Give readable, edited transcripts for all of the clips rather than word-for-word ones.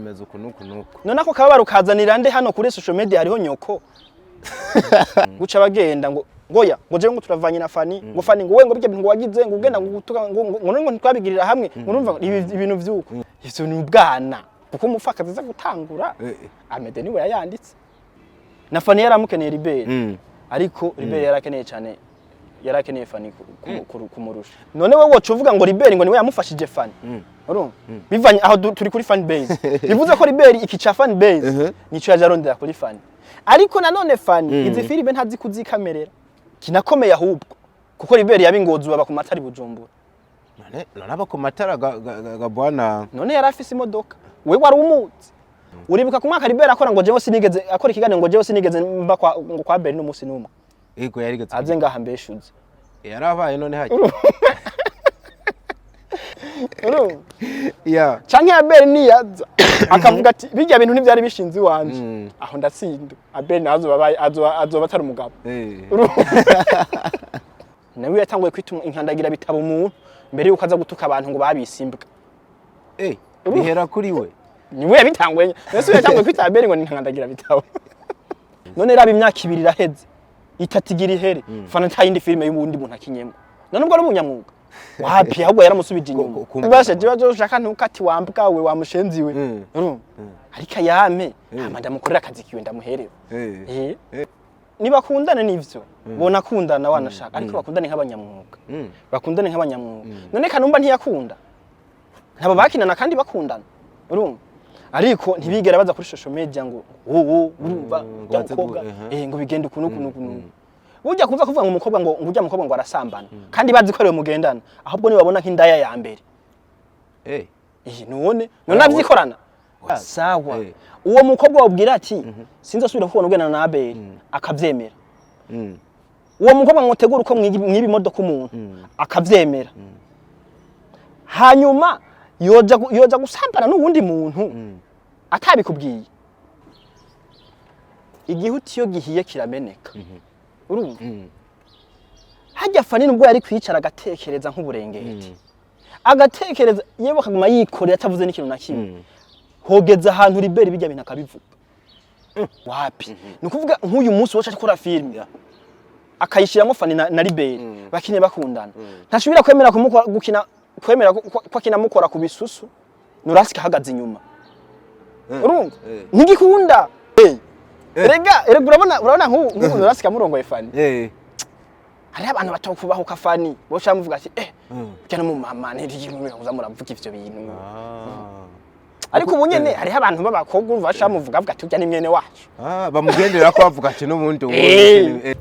Bimeze uku nuku nuku. None ako kababaro kazanira nde hano kuri social media? Hariho nyoko guca bagenda ngo ngoya ngo jewe ngo turavanye na Fani, ngo Fani ngo we ngo bijya bintu ngo wagize ngo ugenda ngo gutuka ngo ntitwabigirira hamwe, ngo urumva ibintu vyuko ivyo ni ubwana, kuko umupfakazi aza gutangura. Amede niwe yayanditse na Fani yaramukeneye Liberi, ariko Liberi yarakeneye cyane, yarakeneye Fani kumurusha. None wowe woca uvuga ngo Liberi ngo niwe yamufashije Fani? Urumva bivanye aho turi kuri fan base, bivuze ko Liberi iki ca fan base nico yaje arondera kuri Fani. Ariko nanone Fani izi filime ntazi kuzikamerera, kinakomeye ahubwo, kuko Liberi yabingozi baba ku matari Bujumbura. None aba ku matara ga bwana? None yari afise imodoka, we wari umuzi? Uribuka ku mwaka Liberi akora ngo jewe sinigeze akora ikiganiro, ngo jewe sinigeze mba kwa, ngo kwa Beri n'umunsi n'umwe? Ego, yarigeze. Aze ngaha mbeshuze. Yarabaye none hajya. Urumva? Yeah. Canke Abeli niyaza akavuga ati bijya bintu ntivyari bishinze iwanje, aho ndatsinda. Abeli nawe azoba atari umugabo. Nawe yatanguye kwita inkandagira bitabo umuntu mbere yuko aza gutuka abantu ngo babise imbwa. Bihera kuri we. Niwe yabitanguye, mbese yatanguye kwita Abeli ngo ni inkandagira bitabo. None raba, imyaka 2 iraheze, 3 igira ihere, Fana nta yindi filime y'uwundi muntu akinyemo. None ubwo ari umunyamwuga wapi? Ahubwo yaramusubije inyuma. Basha jewe azoshaka ntukati wambwa we wamushenzi we. Urumva? Ariko ayame hama ndamukorera akazi kiwe, ndamuhereza. Nibakundane nivyo, bonakundana wanashaka, ariko bakundane nk'abanyamwuga. Bakundane nk'abanyamwuga. None Kanumba ntiyakunda ntabo bakinana kandi bakundana? Urumva? Ariko ntibigera baza kuri social media ngo wowe urumva ngo ujya baze mukobwa ngo bigende uku n'uku n'uku n'uku. Burya kuza kuvuga ngo umukobwa ngo ujya mukobwa ngo arasambana kandi bazi ko ariwe mugendana, ahubwo nibabona nk'indaya ya mbere. None avyikorana sawa. Uwo mukobwa wabwira ati sinzosubira kukubona ugendana na Abeli, akavyemera. Uwo mukobwa ngo tegura uko mwiba imodoka umuntu, akavyemera. Hanyuma yoja gusambana n'uwundi muntu atabikubwiye. Igihuti iyo gihiye kirameneka. Urumva? Hajya Fani nubwo yari kwicara agatekereza nk'uburengeti, agatekereza yewe akaguma yikorera atavuze n'ikintu na kimwe, hogeza ahantu Liberi bijya bintu akabivuga. Wapi, ni ukuvuga nk'uyu munsi wacu akora filime akayishyiramo Fani na Liberi bakine bakundana, ntashobora kwemera kumukora gukina, kwemera ko akina amukora ku bisusu, Nurasika ahagaze inyuma. Urumva? Ntigikunda. Erega urabona nk'ubu Nurasika amurongoye Fani, hariho abantu batokubahuka Fani boca bamuvuga ati burya no mu mama ntirimuza muravuga ivyo bintu. Ariko ubu nyene hariho abantu b'abakobwa urumva baca bamuvuga, bavuga ati urya ni mwene wacu. Ah, bamugendera ko bavuga ati n'ubundi ubundi.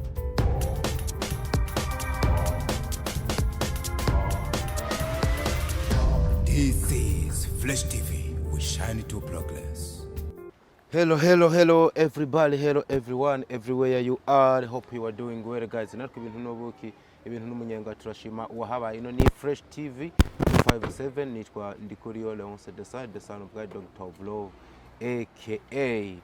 This is Flash TV. We shine to progress. Hello, hello, hello, everybody, hello, everyone, everywhere you are. Hope you are doing well, guys. Natwe ibintu n'ubuki, ibintu n'umunyenga, turashima uwahabaye. Ino ni Fresh TV 257, nitwa Ndikuriyo Leonce Desa, the son of God, Doctor of Love, aka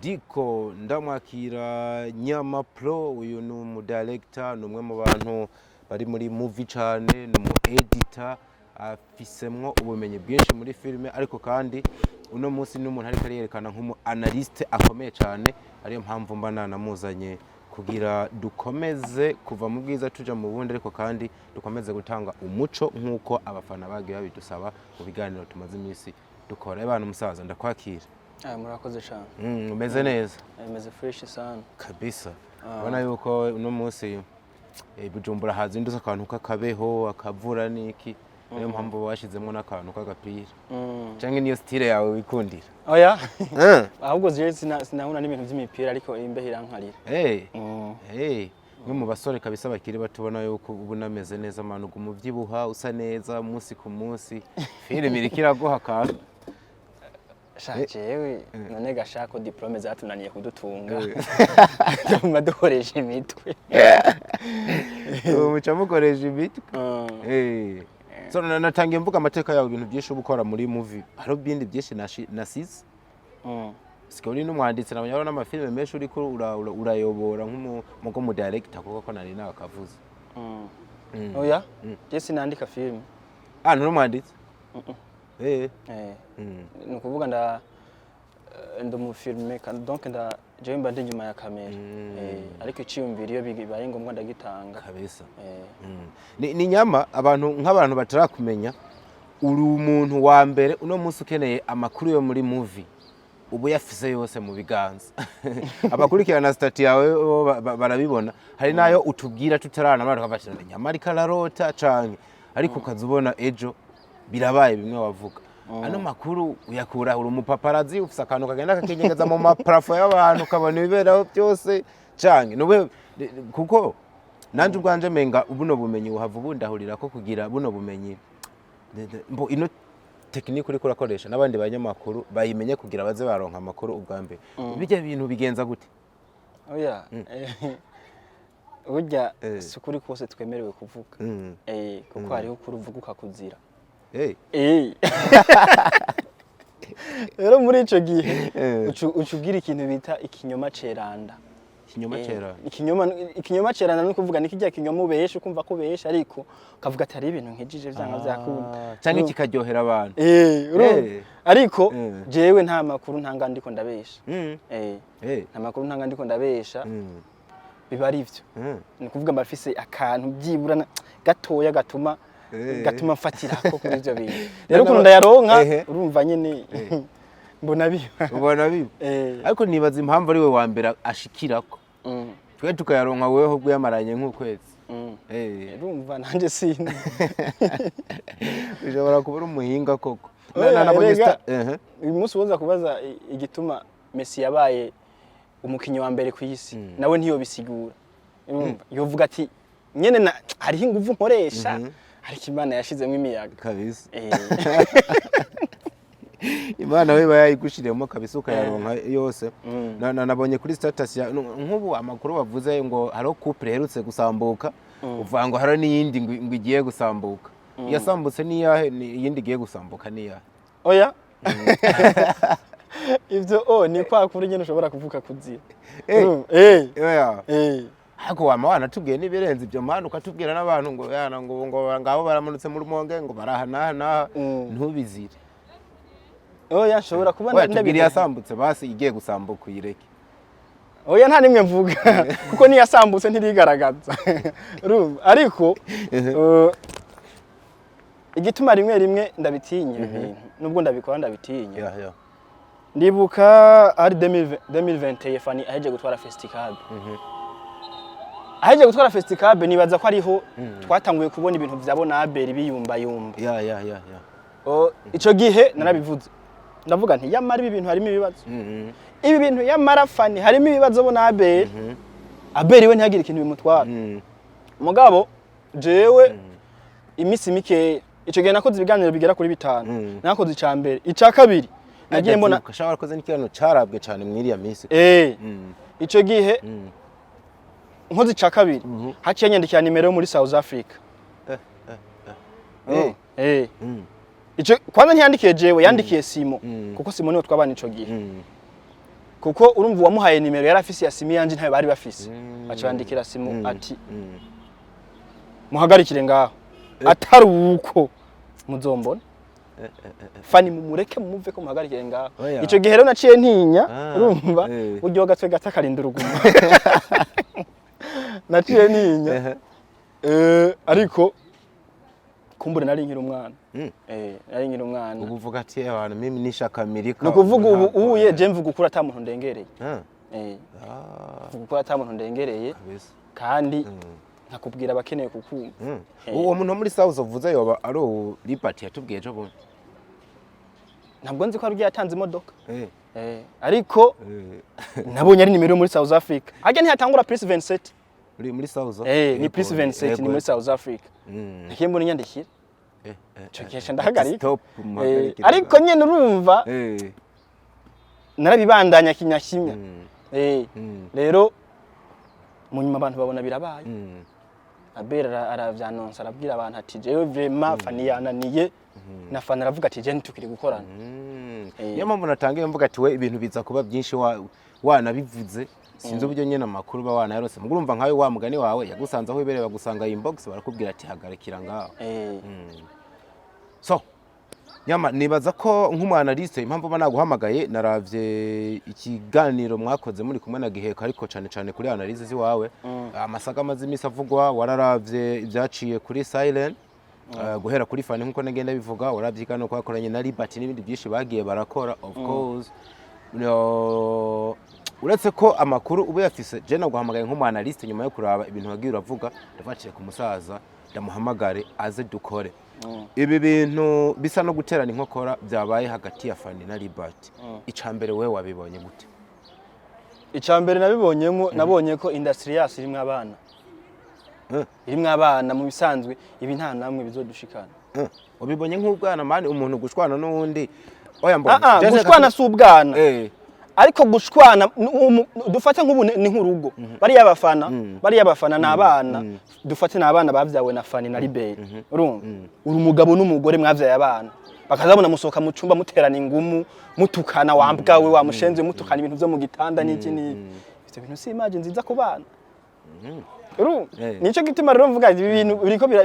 Diko. Ndamwakira Nyama Pro, uyu ni umu director, ni umwe mu bantu bari muri movie cyane, ni umu editor, afisemwo ubumenyi bwinshi muri filime, ariko kandi uno munsi ni umuntu ariko ariyerekana nk'umu analyste akomeye cyane, ariyo mpamvu mba nanamuzanye kugira dukomeze kuva mu bwiza tuja mu bundi, ariko kandi dukomeze gutanga umuco nk'uko abafana bagiye babidusaba mu biganiro tumaze iminsi dukora. Ebana umusaza, ndakwakira. Murakoze cyane. Umeze neza? Meze fresh sana. Kabisa. Ubona yuko uno munsi Bujumbura hazindutse akantu k'akabeho, akavura n'iki, niyo mpamvu bashizemo n'akantu k'agapira, canke niyo style yawe wikundira? Oya, ahubwo jewe sinahura n'ibintu by'imipira, ariko imbeho irankarira. Hey, mwe mu basore kabisa bakiri bato, ubona yuko ubu unameze neza manu, uguma uvyibuha, usa neza umunsi ku munsi, filime iriko iraguha akantu. Sha jewe none gashako diplome zatunaniye kudutunga, tuguma dukoresha imitwe. Ubu muca mukoresha imitwe. So natangiye mvuga amateka yawe, ibintu byinshi uba ukora muri movie, hariho ibindi byinshi nasize. Siko uri n'umwanditsi, nabonye hariho n'amafilime menshi uriko urayobora nk'umu mu director, kuko ko nari nakavuze. Oya, je sinandika filime. Ah, nturi umwanditsi? Ni ukuvuga nda ndi umufilme, donc nda jewe mba ndi inyuma ya kamera. Ariko iciyumviro iyo bibaye ngombwa ndagitanga. Kabisa. Ni nyama abantu nk'abantu batarakumenya, uri umuntu wa mbere uno munsi ukeneye amakuru yo muri movie ubu yafise yose mu biganza. Abakurikirana statut yawe bo barabibona. Hari nayo utubwira tutaranamara, tukavuga ati nyama ariko ararota canke, ariko ukaza ubona ejo birabaye bimwe wavuga. Ano makuru uyakura? Uri umupaparazzi, ufise akantu kagenda kakinyegeza mu maplafond y'abantu ukabona ibiberaho byose, canke nube? Kuko nanje ubwanje menga buno bumenyi buhava ubundahurira ko kugira buno bumenyi mbo ino technique uriko urakoresha n'abandi banyamakuru bayimenye kugira baze baronka amakuru ubwa mbere. Bijya bintu bigenza gute? Oya, burya si ukuri kose twemerewe kuvuga. Kuko hariho ukuri uvuga ukakuzira. Rero muri ico gihe uca ugira ikintu bita ikinyoma ceranda. Ikinyoma cera? Ikinyoma ceranda ni ukuvuga ni kirya kinyoma ubesha ukumva ko ubesha, ariko ukavuga ati hari ibintu nkijije vyanga vyakunda. Canke kikaryohera abantu. Urumva? Ariko jewe nta makuru ntanga ndiko ndabesha. Nta makuru ntanga ndiko ndabesha. Biba ari ivyo. Ni ukuvuga mba mfise akantu byibura gatoya gatuma gatuma mfatirako kuri ivyo bintu. Rero ukuntu ndayaronka, urumva nyene mbona biba. Ubona biba. Ariko nibaza impamvu ari we wa mbere ashikirako, twe tukayaronka wewe ahubwo yamaranye nk'ukwezi. Urumva nanje sinzi. Ushobora kuba uri umuhinga koko. Oya, Nabonye erega, uyu munsi woza kubaza igituma Messi yabaye umukinyi wa mbere ku isi, nawe ntiyobisigura. Urumva yovuga ati nyene hariho inguvu nkoresha, ariko Imana yashizemo imiyaga. Kabisa. Imana we iba yayigushiriyemo kabisa, ukayaronka yose. Nabonye kuri status ya nk'ubu amakuru bavuze ngo hariho couple iherutse gusambuka, uvuga ngo hariho n'iyindi ngo igiye gusambuka. Iyasambutse niyahe? Iyindi igiye gusambuka niyahe? Oya, ivyo o ni kwa kuri nyene ushobora kuvuka kuzira. Urumva? Oya. Ariko wama wanatubwiye n'ibirenze ibyo mana, ukatubwira n'abantu ngo yana ngo ngabo baramanutse mu Rumonge, ngo baraha n'aha n'aha, ntubizire. Oya, nshobora kuba Oya, tubwire ndabizi. iyasambutse basi, igiye gusambuka uyireke. Oya, nta nimwe mvuga kuko niyasambutse ntirigaragaza. Urumva, ariko igituma rimwe rimwe ndabitinya ibi bintu, nubwo ndabikora ndabitinya. Ndibuka ari 2020 2021, Fani aheje gutwara Festicab. Aheje gutwara Festicab, nibaza ko ariho twatanguye kubona ibintu vya Bonaberi biyumbayumba. ya ya ya ya O, ico gihe narabivuze, ndavuga nti yamara ibi bintu harimo ibibazo, ibi bintu yamara Fani harimo ibibazo, Bonaberi Aberi we ntihagire ikintu bimutwara. Mugabo jewe iminsi mikeya ico gihe nakoze ibiganiro bigera kuri bitanu. Nakoze ica mbere, ica kabiri nagiye mbona Ndavyibuka, sha warakoze n'ikiganiro carabwe cane mw'iriya minsi. Ico gihe nkoze ica kabiri, haciye nyandikira nimero yo muri South Africa. Ico kwanza ntiyandikiye jewe, yandikiye Simo, kuko Simo niwe twabana ico gihe. Kuko urumva uwamuhaye nimero yari afise ya Simo, yanje ntayo bari bafise. Baca bandikira Simo ati muhagarikire ngaho, atari uko muzombona. Fani mumureke, mumuve ko muhagarikire ngaho. Oya. Ico gihe rero naciye ntinya. Urumva, buryo gatwe gato akarinda uruguma, naciye ntinya. Ariko kumbure nari nkiri umwana. Nari nkiri umwana. Ubu uvuga ati abantu mimi nishakamilika. Ni ukuvuga ubu uye je mvuga ukuri ata muntu ndengereye. Mvuga ukuri ata muntu ndengereye. Kabisa. Kandi nkakubwira abakeneye kukumva. Uwo muntu wo muri South uvuze yoba ari uwo Liberty yatubwiye ejo bundi? Ntabwo nzi ko ari yatanze imodoka. Ariko nabonye ari nimero yo muri South Africa, harya ntihatangura plus 27. Muri South. Ni plus 27, ni muri South Africa. Nakiye mbona inyandikira ico gihe nca ndahagarika. Stop, muhagarikire. Ariko nyene urumva narabibandanya kimya kimya. Rero mu nyuma abantu babona birabaye. Abel aravyanonsa, arabwira abantu ati jewe vraiment Fani yananiye, na Fani aravuga ati je ntitukiri gukorana. Niyo mpamvu natangiye mvuga ati we ibintu biza kuba byinshi wanabivuze, sinzi uburyo nyine amakuru uba wanayarose. Mugo urumva nkawe wa mugani wawe yagusanze aho wibereye, bagusanga inbox, barakubwira ati hagarikira ngaho. So Nyama, nibaza ko nk'umu analyste, impamvu mba naguhamagaye, naravye ikiganiro mwakoze muri kumwe na Giheko, ariko cane cane kuri analyse ziwawe, amasaga amaze imisi avugwa, wararavye ibyaciye kuri Silent, guhera kuri Fani nkuko nagenda bivuga, waravye ikiganiro kwakoranye na Liberty n'ibindi byinshi bagiye barakora. Of course, no, uretse ko amakuru uba uyafise, je naguhamagaye nk'umu analyste nyuma yo kuraba ibintu wagiye uravuga, ndafaciye ku musaza ndamuhamagare aze dukore ibi bintu bisa no guterana inkokora byabaye hagati ya Fani na Liberty. Ica mbere, wewe wabibonye gute? Icya mbere nabibonyemo, nabonye ko industry yacu irimwo abana, irimwo abana. Mu bisanzwe ibi nta namwe bizodushikana. Ubibonye nk'ubwana mani, umuntu gushwana n'uwundi? Oya, mbona Ah, ah, gushwana si ubwana, ariko gushwana dufate nk'ubu ni nk'urugo. Bariya bafana ni abana, dufate ni abana bavyawe na Fani na Liberi. Urumva, uri umugabo n'umugore mwavyaye abana, bakazabona musohoka mu cumba muterana ingumu, mutukana, wambwawe, wa mushenzi, mutukana ibintu vyo mu gitanda n'iki n'iki. Ivyo bintu si image nziza ku bana. Urumva, nico gituma rero mvuga ibi bintu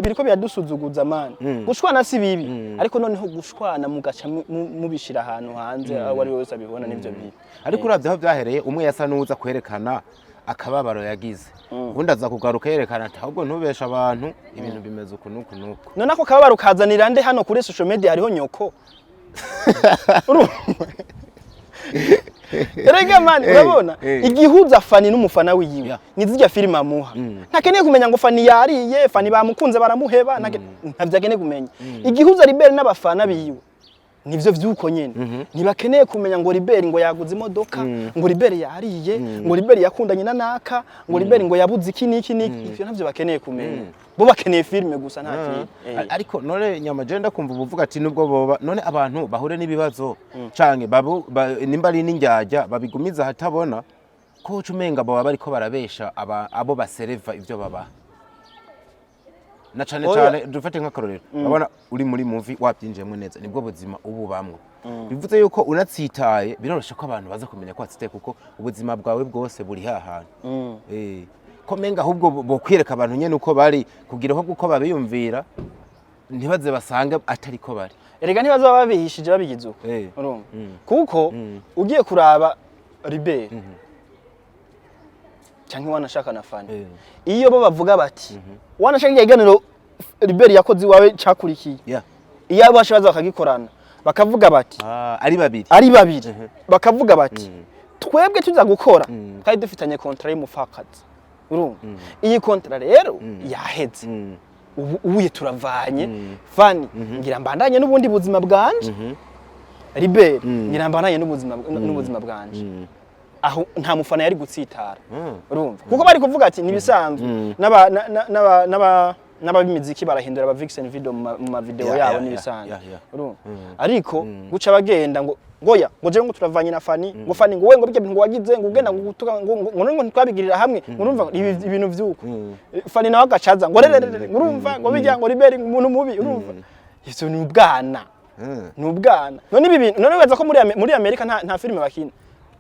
biriko biradusuzuguza man. Gushwana si bibi, ariko noneho gushwana mugaca mubishira ahantu hanze, aho ari we wese abibona, nivyo bibi. Ariko uravye aho byahereye, umwe yasa n'uza kwerekana akababaro yagize, ubundi aza kugaruka yerekana ati ahubwo ntubeshe abantu, ibintu bimeze uku n'uku n'uku. None ako kababaro kazanira nde hano kuri social media? Hariho nyoko. Urumva? Erega man, urabona, igihuza Fani n'umufana wiwe ni zirya filime amuha. Ntakeneye kumenya ngo Fani yariye, Fani bamukunze baramuheba, ntavyo akeneye kumenya. Igihuza Liberi n'abafana biwe nivyo vyuko nyene, ntibakeneye kumenya ngo Liberi ngo yaguze imodoka, ngo Liberi yariye, ngo Liberi yakundanye na naka, ngo Liberi ngo yabuze iki n'iki n'iki. Ivyo ntavyo bakeneye kumenya. Bo bakeneye filime gusa, nta kindi. Ariko none nyama, je ndakumva ubuvuga ati nubwo boba none abantu bahure n'ibibazo canke babu nimba ari n'indyarya babigumiza ahatabona, ko uca umenga baba bariko barabesha abo basereva ivyo babaha, na cane Oya. cane dufate nk'akarorero, urabona uri muri movie wabyinjiyemo neza, nibwo buzima ubu bamwe bivuze yuko unatsitaye biroroshe ko abantu baza kumenya ko watsitaye, kuko ubuzima bwawe bwose buri hahantu. Ko menga ahubwo bokwiyereka abantu nyene uko bari, kugira ahubwo uko babiyumvira ntibaze basange atari ko bari. Erega ntibazaba babihishije babigize uko. Urumva, kuko ugiye kuraba Liberi canke wanashaka na Fani, iyo bo bavuga bati wanashaka ikiganiro Liberi yakoze iwawe cakurikiye, iyo abo baza bakagikorana bakavuga bati Ah, ari babiri. Ari babiri, bakavuga bati twebwe tuza gukora kandi dufitanye contrat y'umupfakazi. Urumva, iyi contrat rero yaheze, ubu ubuye turavanye. Fani ngira mbandanye n'ubundi buzima bwanje, Liberi ngira mbandanye n'ubuzima bwanje. Aho nta mufana yari gutsitara. Urumva, kuko bari kuvuga ati nibisanzwe, n'ab'imiziki barahindura aba vixen video mu ma video yabo, nibisanzwe. Urumva, ariko guca bagenda ngo ngoya ngo jewe ngo turavanye na Fani, ngo Fani ngo we ngo bijya bintu ngo wagize ngo ugenda ngo gutuka ngo ntitwabigirira hamwe, ngo urumva ibintu vyuko Fani nawe agacaza ngo rerere, ngo urumva ngo bijya ngo Liberi ngo umuntu mubi. Urumva, ivyo ni ubwana, ni ubwana. None ibi bintu, none wibaza ko muri Amerika nta filime bakina?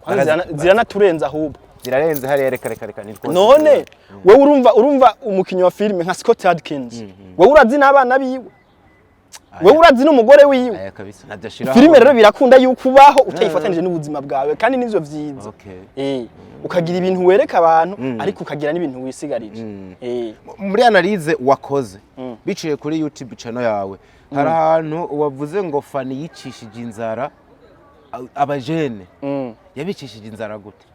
Kwanza ziranaturenza ahubwo. Zirarenze hariya, reka reka reka, ni rwose. None wewe urumva umukinyi wa filime nka Scott Adkins, wewe urazi n'abana biwe, wewe urazi n'umugore wiwe? Aya kabisa nadashira. Filime rero birakunda yuko ubaho utayifatanije n'ubuzima bwawe, kandi nivyo vyiza. Ukagira ibintu wereka abantu, ariko ukagira n'ibintu wisigarije. Muri analyse wakoze biciye kuri YouTube channel yawe, hari ahantu wavuze ngo Fani yicishije inzara abajene. Yabicishije inzara gute?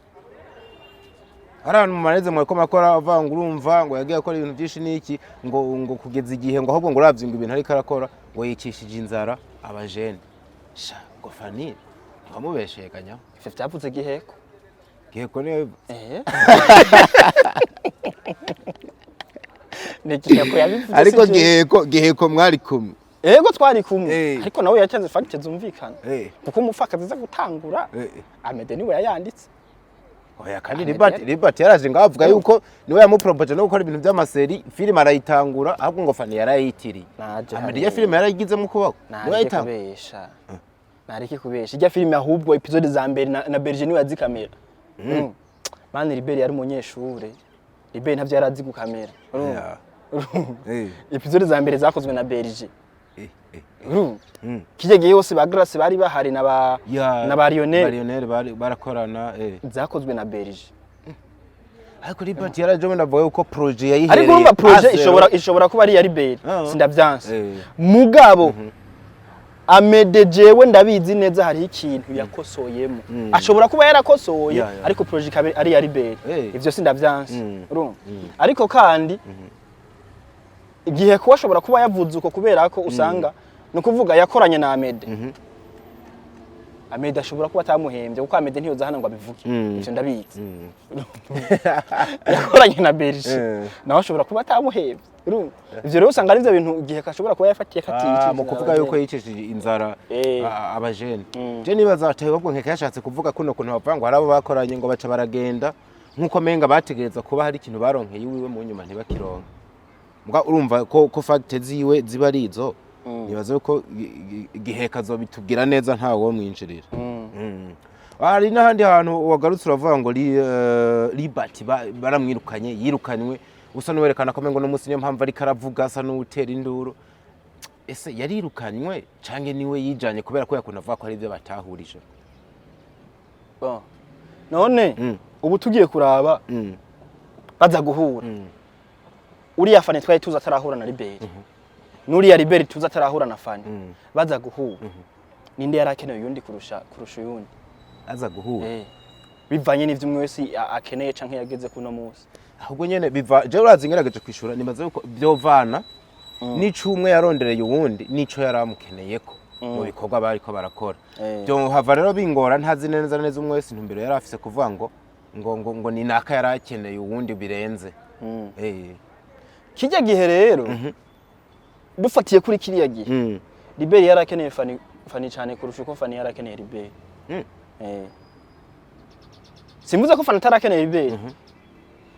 Hari ahantu mu maneze mwariko murakora avuga ngo urumva ngo yagiye akora ibintu byinshi n'iki, ngo kugeza igihe ngo ahubwo ngo uravye ngo ibintu ariko arakora ngo yicishije inzara abajene. Sha, ngo Fani ntiwamubesheye kanyaho? Ivyo vyavuze Giheko. Giheko niyo? Ni Giheko yabivuze, Ariko si jewe. Giheko mwari kumwe? Ego, twari kumwe. Ariko nawe yatanze fact zumvikana, kuko umupfakazi aza gutangura, Amede niwe yayanditse. Oya, kandi Libert yaraje ngaho avuga yuko niwe yamupropoje no gukora ibintu by'amaseri, filime arayitangura, ahubwo ngo Fani yarayitiriye. Naje Amede hariya. iyo filime yarayigizemo ukuboko, niwe Nareke yayitangura. kubesha, nareke kubesha. Ijya filime ahubwo episode za mbere na Berger niwe yazikamera. Mani, Liberi yari umunyeshure, Liberi ntavyo yari azi gukamera. Urumva? Yeah. Episode za mbere zakozwe na Berger. eh, eh. Urumva? Kijya gihe hose ba Grace bari bahari na ba Ya, na ba Lionel. Ba Lionel bari barakorana, eh. Zakozwe na Berger. Ariko Libert yaraje, wenda avuga yuko projet yayihereye Ariko urumva projet à zéro. ishobora kuba ari iya Libert, Ah. sindavyanse. Mugabo Amede, jewe ndabizi neza, hariho ikintu yakosoyemo, ashobora kuba yarakosoye, ariko projet ikaba ari iya Libert. Ivyo sindavyanse. Urumva, ariko kandi igihe kuba ashobora kuba yavuze uko kubera ko usanga ni ukuvuga yakoranye na Amede, Amede ashobora kuba atamuhembye, kuko Amede ntiyoza hano ngo abivuge. Ivyo ndabizi. Yakoranye na Berger, nawe ashobora kuba atamuhembye. Urumva, ivyo rero usanga ari ivyo bintu igihe kashobora kuba yafatiye Ah, mu kuvuga yuko katiyicishije. yicishije inzara abajene. Je nibaza ati ahubwo nkeka yashatse kuvuga kuno kuntu bavuga ngo hari abo bakoranye ngo baca baragenda, nkuko menga bategereza kuba hari ikintu baronkeye iwiwe, mu nyuma ntibakironka. Mbwa urumva ko fact ziwe ziba ari izo, nibaza yuko igiheka azobitubwira neza, ntawe wo mwinjirira. Hari n'ahandi hantu wagarutse uravuga ngo Libert baramwirukanye, yirukanywe, usa n'uwerekana ko mengo n'umunsi niyo mpamvu ariko aravuga asa n'uwutera induru. Ese yarirukanywe canke niwe yijanye, kubera ko yakunda avuga ko hari ibyo batahurije? Bon. None ubu tugiye kuraba baza guhura, uriya Fani twari tuzi atarahura na Libert, n'uriya Libert tuzi atarahura na Fani, baza guhura, ninde yari akeneye uyundi kurusha uyundi? Aza guhura? Bivanye n'ivyo umwe wese akeneye canke yageze kuno munsi. Ahubwo nyene biva, jewe urazi ngerageje kwishura, nibaza yuko vyovana n'ico umwe yarondereye uwundi n'ico yari amukeneyeko mu bikorwa bariko barakora. Byohava rero bingora, ntazi neza neza umwe wese intumbero yari afise, kuvuga ngo ni naka yari akeneye uwundi birenze. Kijya gihe rero, dufatiye kuri kiriya gihe, Libert yari akeneye Fani cyane kurusha uko Fani yari akeneye Libert. Simvuze ko Fani atarakeneye Libert,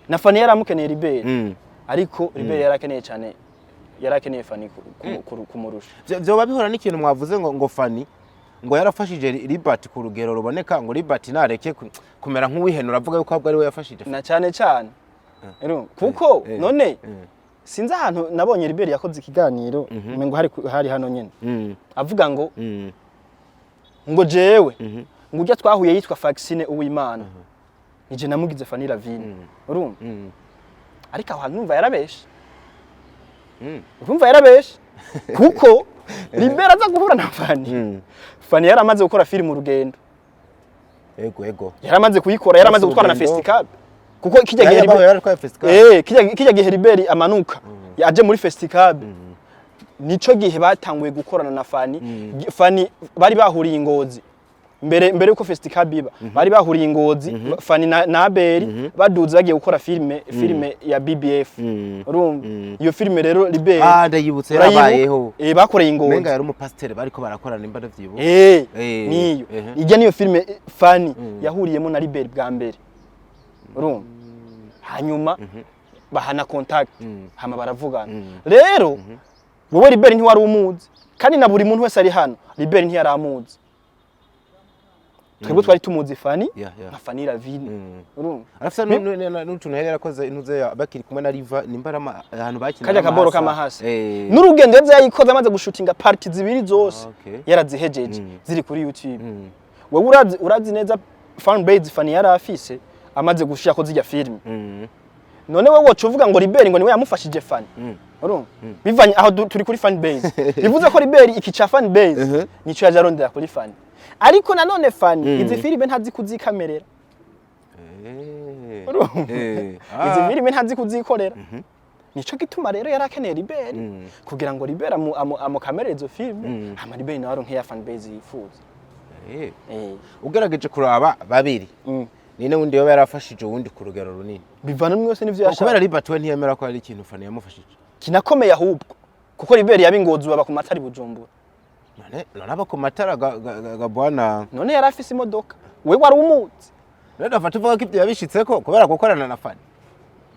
na Fani yari amukeneye Libert, ariko Libert yari akeneye cyane, yari akeneye Fani kumurusha. Vyoba bihora n'ikintu mwavuze ngo Fani ngo yarafashije Libert ku rugero ruboneka, ngo Libert nareke kumera nk'uwihenura avuga yuko ahubwo ari we yafashije. Na cyane cyane. Urumva? Kuko none sinzi ahantu nabonye Libert yakoze ikiganiro, umengo hari hano nyene, avuga ngo ngo jewe ngo ujya twahuye yitwa Faxine Uwimana, nije namugize Fanny Lavine. Urumva? Ariko aho hantu numva yarabeshe. Urumva yarabeshe, kuko Libert aza guhura na Fanny, Fanny yaramaze gukora filime Urugendo. Ego ego. Yaramaze kuyikora, yaramaze gutwara na Urugendo. Festicab, kuko kijya gihe Yari yaratwaye festival. Kijya gihe Libert amanuka yaje muri Festicab, nico gihe batanguye gukorana na Fanny. Fanny bari bahuriye i Ngozi mbere yuko Festicab iba, bari bahuriye i Ngozi, Fanny na Abeli baduze bagiye gukora filime ya BBF. Urumva, iyo filime rero Libert Ah, ndayibutse. Urayibuka? Yarabayeho. Bakoreye i Ngozi. Menga yari umupasiteri bariko barakorana, nimba ndavyibuka. Niyo ijya niyo filime, Fanny yahuriyemo na Libert bwa mbere. Urumva, hanyuma bahana contact, hama baravugana. Rero wowe Libert ntiwari umuzi, kandi na buri muntu wese ari hano Libert ntiyari amuzi. Twebwe twari tumuzi Fanny Yeah. nka Fanny Lavine. Urumva? Arafise n'utuntu yari yarakoze, intuze bakiri kumwe na Riva, nimba ari ahantu bakina. Kajya kaboro k'amahasa. N'urugendo yaza yayikoze amaze gushutinga parties zibiri zose, yarazihejeje, ziri kuri YouTube. Wewe urazi neza fan base Fanny yari afise amaze gushira ko zijya filime. None wowe woca uvuga ngo Libert ngo niwe yamufashije Fanny? Urumva, bivanye aho turi kuri fan base, bivuze ko Libert iki ca fan base nico yaje arondera kuri Fanny. Ariko nanone Fanny izi filime ntazi kuzikamerera. Urumva? Izi filime ntazi kuzikorera, nico gituma rero yari akeneye Libert kugira ngo Libert amukamerere izo filime, hama Libert nawe aronke ya fan base yifuza. Ugerageje kuraba babiri, nine wundi yoba yarafashije uwundi ku rugero runini? Bivana umwe wese n'ivyo yashaka. Kubera Libert we ntiyemera ko hari ikintu Fanny yamufashije. Kinakomeye ahubwo, kuko Libert yaba i Ngozi, baba ku matari Bujumbura. None aba ku matara ga bwana. None yari afise imodoka, we wari umuzi? Rero ndafata uvuga ko ibyo yabishitseko kubera gukorana na Fanny.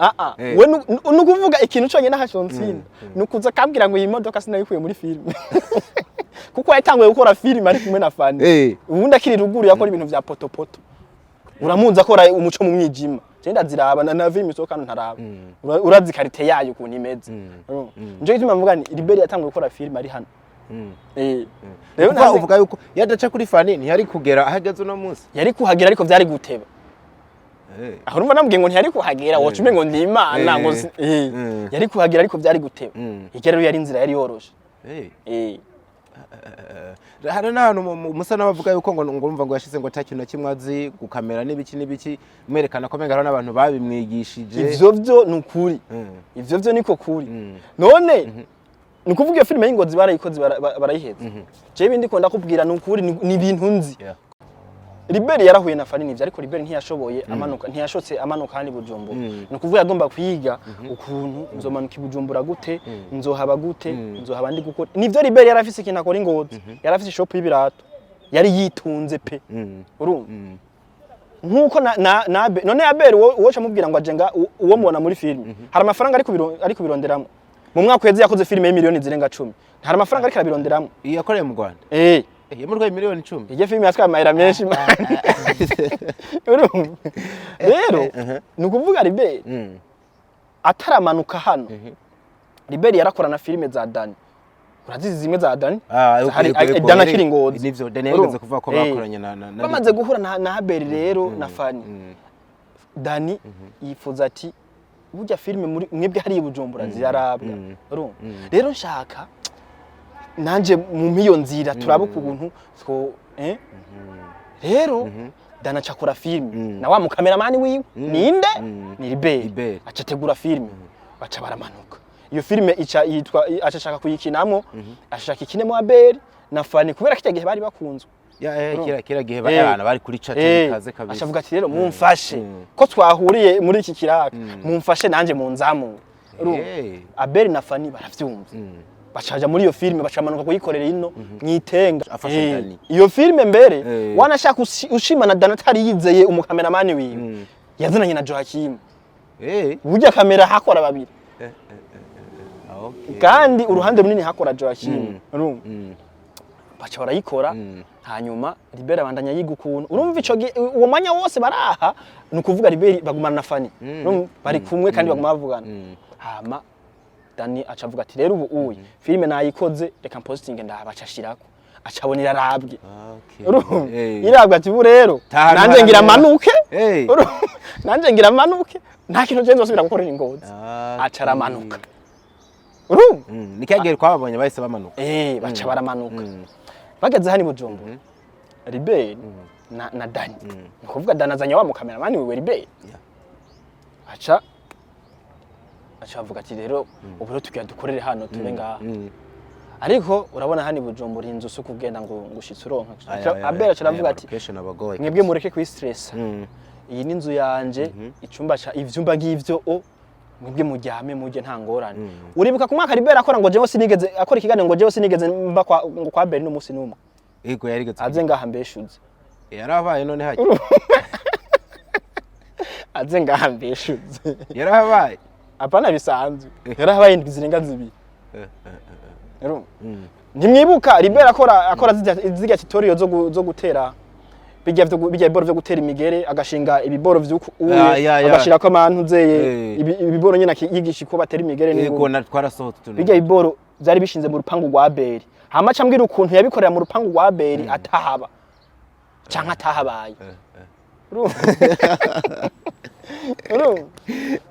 Ah ah. We nukuvuga ikintu cyonyine ahashonsinda nukuza akambwira ngo iyi modoka sinayikuye muri filime, kuko yatanguye gukora filime ari kumwe na Fanny. Ubundi akiri ruguru yakora ibintu vya potopoto, uramuzi akora Umuco mu mwijima. Je ndaziraba na filime isohoka hano ntaraba. Urazi qualité yayo ukuntu imeze. Urumva? Nico gituma mvuga ni Libert yatanguye gukora filime ari hano. Rero Kuvuga naze uvuga yuko yadaca kuri Fani ntiyari kugera ahageze uno munsi. Yari kuhagera, ariko vyari guteba. Aho urumva namubwiye ngo ntiyari kuhagera, woca umengo ndi Imana ngo yari kuhagera, ariko vyari guteba. Irya rero yari inzira yari yoroshe. Hari n'ahantu musa n'abavuga yuko ngo urumva ngo yashize ngo ata kintu na kimwe azi gukamera n'ibiki n'ibiki, mwerekana ko menga hariho n'abantu babimwigishije. Ivyo vyo ni ukuri. Ivyo vyo niko kuri. None ni ukuvuga iyo filime y'Ingozi barayikoze, barayiheza. Jewe ibindi ko ndakubwira ni ukuri, ni ibintu nzi. Liberi yarahuye na Fani nivyo, ariko Liberi ntiyashoboye amanuka, ntiyashotse amanuka handi Bujumbura. Ni ukuvuga yagomba kwiga ukuntu nzomanuka i Bujumbura gute, nzohaba gute, nzohaba ndi gukora. Nivyo, Liberi yari afise ikintu akora i Ngozi, yari afise shop y'ibirato, yari yitunze pe. Urumva nkuko na none Abel uwo camubwira ngo aje nga uwo mubona muri filime, hari amafaranga ari kubironderamo. Mu mwaka uheze yakoze filime y'imiliyoni zirenga 10, hari amafaranga ariko arabironderamo. Iyi yakoreye mu Rwanda? Eh. Yamurwaye miliyoni 10. Iryo filime yatwaye amahera menshi, man. Urumva rero, ni ukuvuga Liberi ataramanuka hano, Liberi yarakora na filime za Dani. Urazizi zimwe za Dani? Ah, Hari yego, Dani akiri Ngozi. Nivyo, Dani yigeze Urumva? kuvuga ko bakoranye na Bamaze guhura na Abel rero na Fani, Dani yifuza ati burya filime muri mwebwe hariya i Bujumbura zirarabwa. Urumva rero, nshaka nanje mu iyo nzira turabe ukuntu two rero Dani aca akora filime na wa mukameramani wiwe ninde? Ni Liberi. Liberi. Aca ategura filime, baca baramanuka. Iyo filime ica yitwa, aca ashaka kuyikinamo, ashaka ikinemo Abel na Fani kubera ko icyo gihe bari bakunzwe. Ya, kira gihe abantu bari kuri chat bikaze kabisa. Aca avuga ati rero mumfashe, ko twahuriye muri iki kiraka, mumfashe nanje munzamure. Urumva? Abel na Fani baravyumva, bacaja muri iyo filime, bacamanuka kuyikorera ino mwitenga. Afashe Dani. Iyo filime mbere wanashaka ushima na Dani atari yizeye umukameramani wiwe, yazananye na Joachim. Burya kamera hakora babiri. Kandi uruhande runini hakora Joachim. Urumva, baca barayikora. Hanyuma Liberi abandanya yiga ukuntu, urumva, ico uwo mwanya wose baraha, ni ukuvuga Liberi bagumana na Fani. Urumva, bari kumwe kandi baguma bavugana. Hama Dani aca avuga ati rero ubu uyi filime nayikoze, reka mpostinge ndaba. Aca ashirako, aca abona irarabwe. Urumva, irabwe, ati ubu rero Tahanu nanje ngira haramera. manuke. Urumva, nanje ngira manuke, nta kintu je nzosubira gukorera i Ngozi. Aca aramanuka, urumva. Ni cya gihe twababonye bahise bamanuka. Baca baramanuka. Bageze hano i Bujumbura, Liberi na Dani, ni ukuvuga Dani azanye wa mukameramani wiwe Liberi. Aca avuga ati rero ubu rero tugira dukorere hano, tube ngaha. Ariko urabona hano i Bujumbura inzu si ukugenda ngo ushitse uronka. Abel aca aravuga ati location abagoye. Mwebwe mureke kwistressa, iyi ni inzu yanje, icyumba ca ivyumba ngivyo, o mwebwe muryame mujye, nta ngorane. Uribuka ku mwaka Liberi akora ngo jewe sinigeze akora ikiganiro, ngo jewe sinigeze mba kwa, ngo kwa Abel n'umunsi n'umwe. Yego, yarigeze. Aze ngaha mbeshuze. Yarabaye none haki. Aze ngaha mbeshuze. Yarabaye. Apana, bisanzwe, yarahabaye indwi zirenga 2. Urumva? Ntimwibuka Liberi akora zirya tutorial zo gutera bijya bijya biboro vyo gutera imigere, agashinga ibiboro vy'uku Ah, ya. agashirako amantu zeye ibiboro nyene yigisha uko batera imigere Yego, na twarasohotse utuntu. Bijya biboro vyari bishinze mu rupangu rwa Abeli. Hama aca ambwira ukuntu yabikorera mu rupangu rwa Abeli atahaba canke atahabaye. Urumva? Urumva?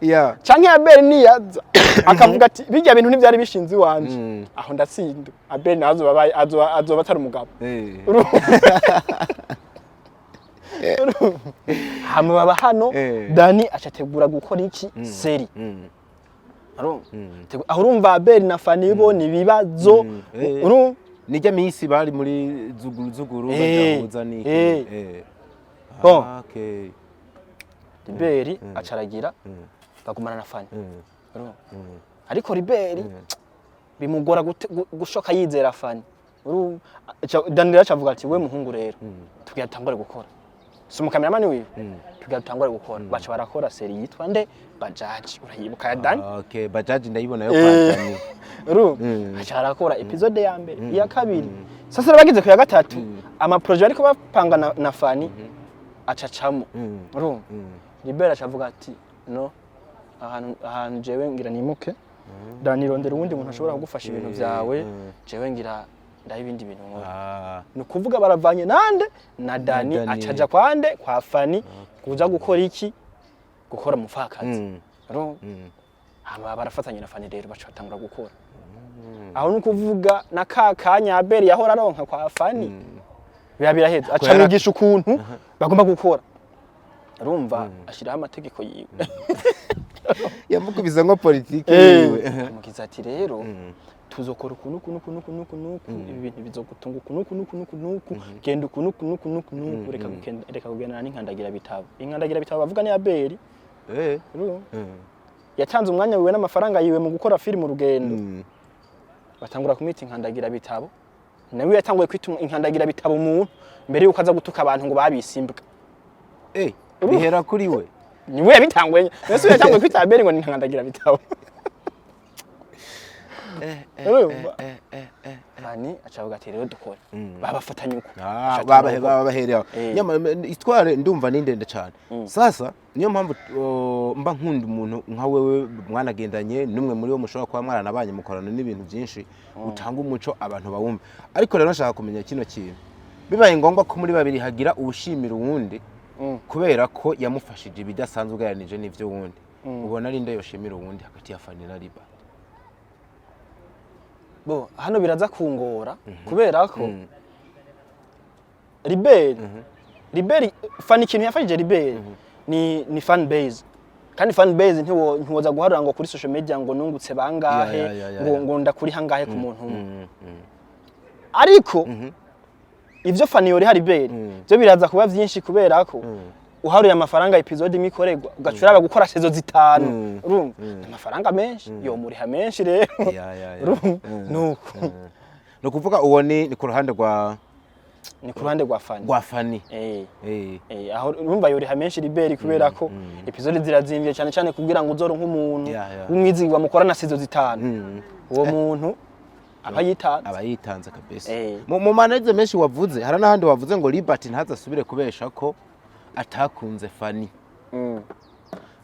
Ya. Canke Abeli niyaza akavuga ati bijya bintu ntivyari bishinze iwanje, aho ndatsinda. Abeli nawe azoba atari umugabo. Urumva? Urumva? Hama baba hano. Dani acategura gukora iki série. Urumva? Aho urumva Abeli na Fani bo ni ibibazo. Urumva? Nijya minsi bari muri zuguru zuguru bajahuza niki. Bon. Okay. Liberi acaragira bagumana na Fani. Urumva? Ariko Liberi bimugora gushoka yizera Fani. Urumva? Dani rero acavuga ati we muhungu rero tugira dutangure gukora, si umukameramani wiwe, tugira dutangure gukora. Baca barakora série yitwa nde? Bajaji. Urayibuka ya Dani? Okay, Bajaji ndayibona yo kwa Dani. Urumva, aca barakora épisode ya mbere, iya kabiri. Sasa rero bageze ku ya gatatu, amaprojet bariko bapanga na Fani acacamo. Urumva, Libera aca avuga ati no, ahantu jewe ngira nimuke, Dani rondera uwundi muntu ashobora kugufasha ibintu vyawe, jewe ngira Ndaho ibindi bintu nkora. Ni ukuvuga baravanye nande? Na Dani. Dani. Acaja kwande? Kwa Fani, kuza gukora iki? Gukora Mupfakazi. Urumva? Hama barafatanya na Fani rero, baca batangura gukora. Aho ni ukuvuga na ka kanya Abeli yahora aronka kwa Fani biba biraheze, aca amwigisha ukuntu bagomba gukora. Urumva, ashiraho amategeko yiwe. Yamukubise nko politiki yiwe. Amugize ati: "Rero tuzokora uku nuku nuku nuku nuku nuku, ibi bintu bizogutunga uku nuku nuku nuku nuku, genda uku nuku nuku nuku nuku, reka kugendana n'inkandagira bitabo." Inkandagira bitabo bavuga ni Abeli. Urumva? Yatanze umwanya wiwe n'amafaranga yiwe mu gukora filime Urugendo. Batangura kumwita inkandagira bitabo. Nawe yatanguye kwita inkandagira bitabo umuntu mbere yuko aza gutuka abantu ngo babise imbwa. Bihera kuri we. Niwe yabitanguye. Mbese yatanguye kwita Abeli ngo ni inkandagira bitabo. Urumva? Fani aca avuga ati: "Rero dukore." Babafatanya uko. Ah, Aca babahe atangura gukora. babahereho. Nyamara itware ndumva ni ndende cyane. Sasa niyo mpamvu mba nkunda umuntu nka wewe mwanagendanye n'umwe muri bo, mushobora kuba mwaranabanye, mukorana n'ibintu byinshi, utanga umuco abantu bawumva. Ariko rero nshaka kumenya kino kintu: bibaye ngombwa ko muri babiri hagira uwushimira uwundi kubera ko yamufashije ibidasanzwe ugereranije n'ivyo wundi, ubona ari nde yoshimira uwundi hagati ya Fani na Riba? Bo hano biraza kungora kubera ko Riberi Fani, ikintu yafashije Riberi ni fan base, kandi fan base ntiwoza guharura ngo kuri social media ngo nungutse bangahe, Ya. ngo ngo ndakuri hangahe ku muntu umwe. Ariko ivyo Fani yoriha Riberi byo biraza kuba vyinshi, kubera ko uharuye amafaranga episode imwe ikorerwa, ugaca uraba gukora saison zitanu, urumva ni amafaranga menshi, yomuriha menshi rero. Ya. Urumva? Nuko. Ni ukuvuga uwo ni ku ruhande rwa Ni ku ruhande rwa Fani. Rwa Fani. Aho urumva yoriha menshi Riberi, kubera ko episode zirazimvye cyane cyane kugira ngo uzoronke umuntu Ya. w'umwizigirwa mukorana saison zitanu. Uwo muntu aba yitanze. Aba yitanze kabisa. Mu maneze menshi wavuze, hari n'ahandi wavuze ngo Libert ntazasubire kubesha ko atakunze Fani.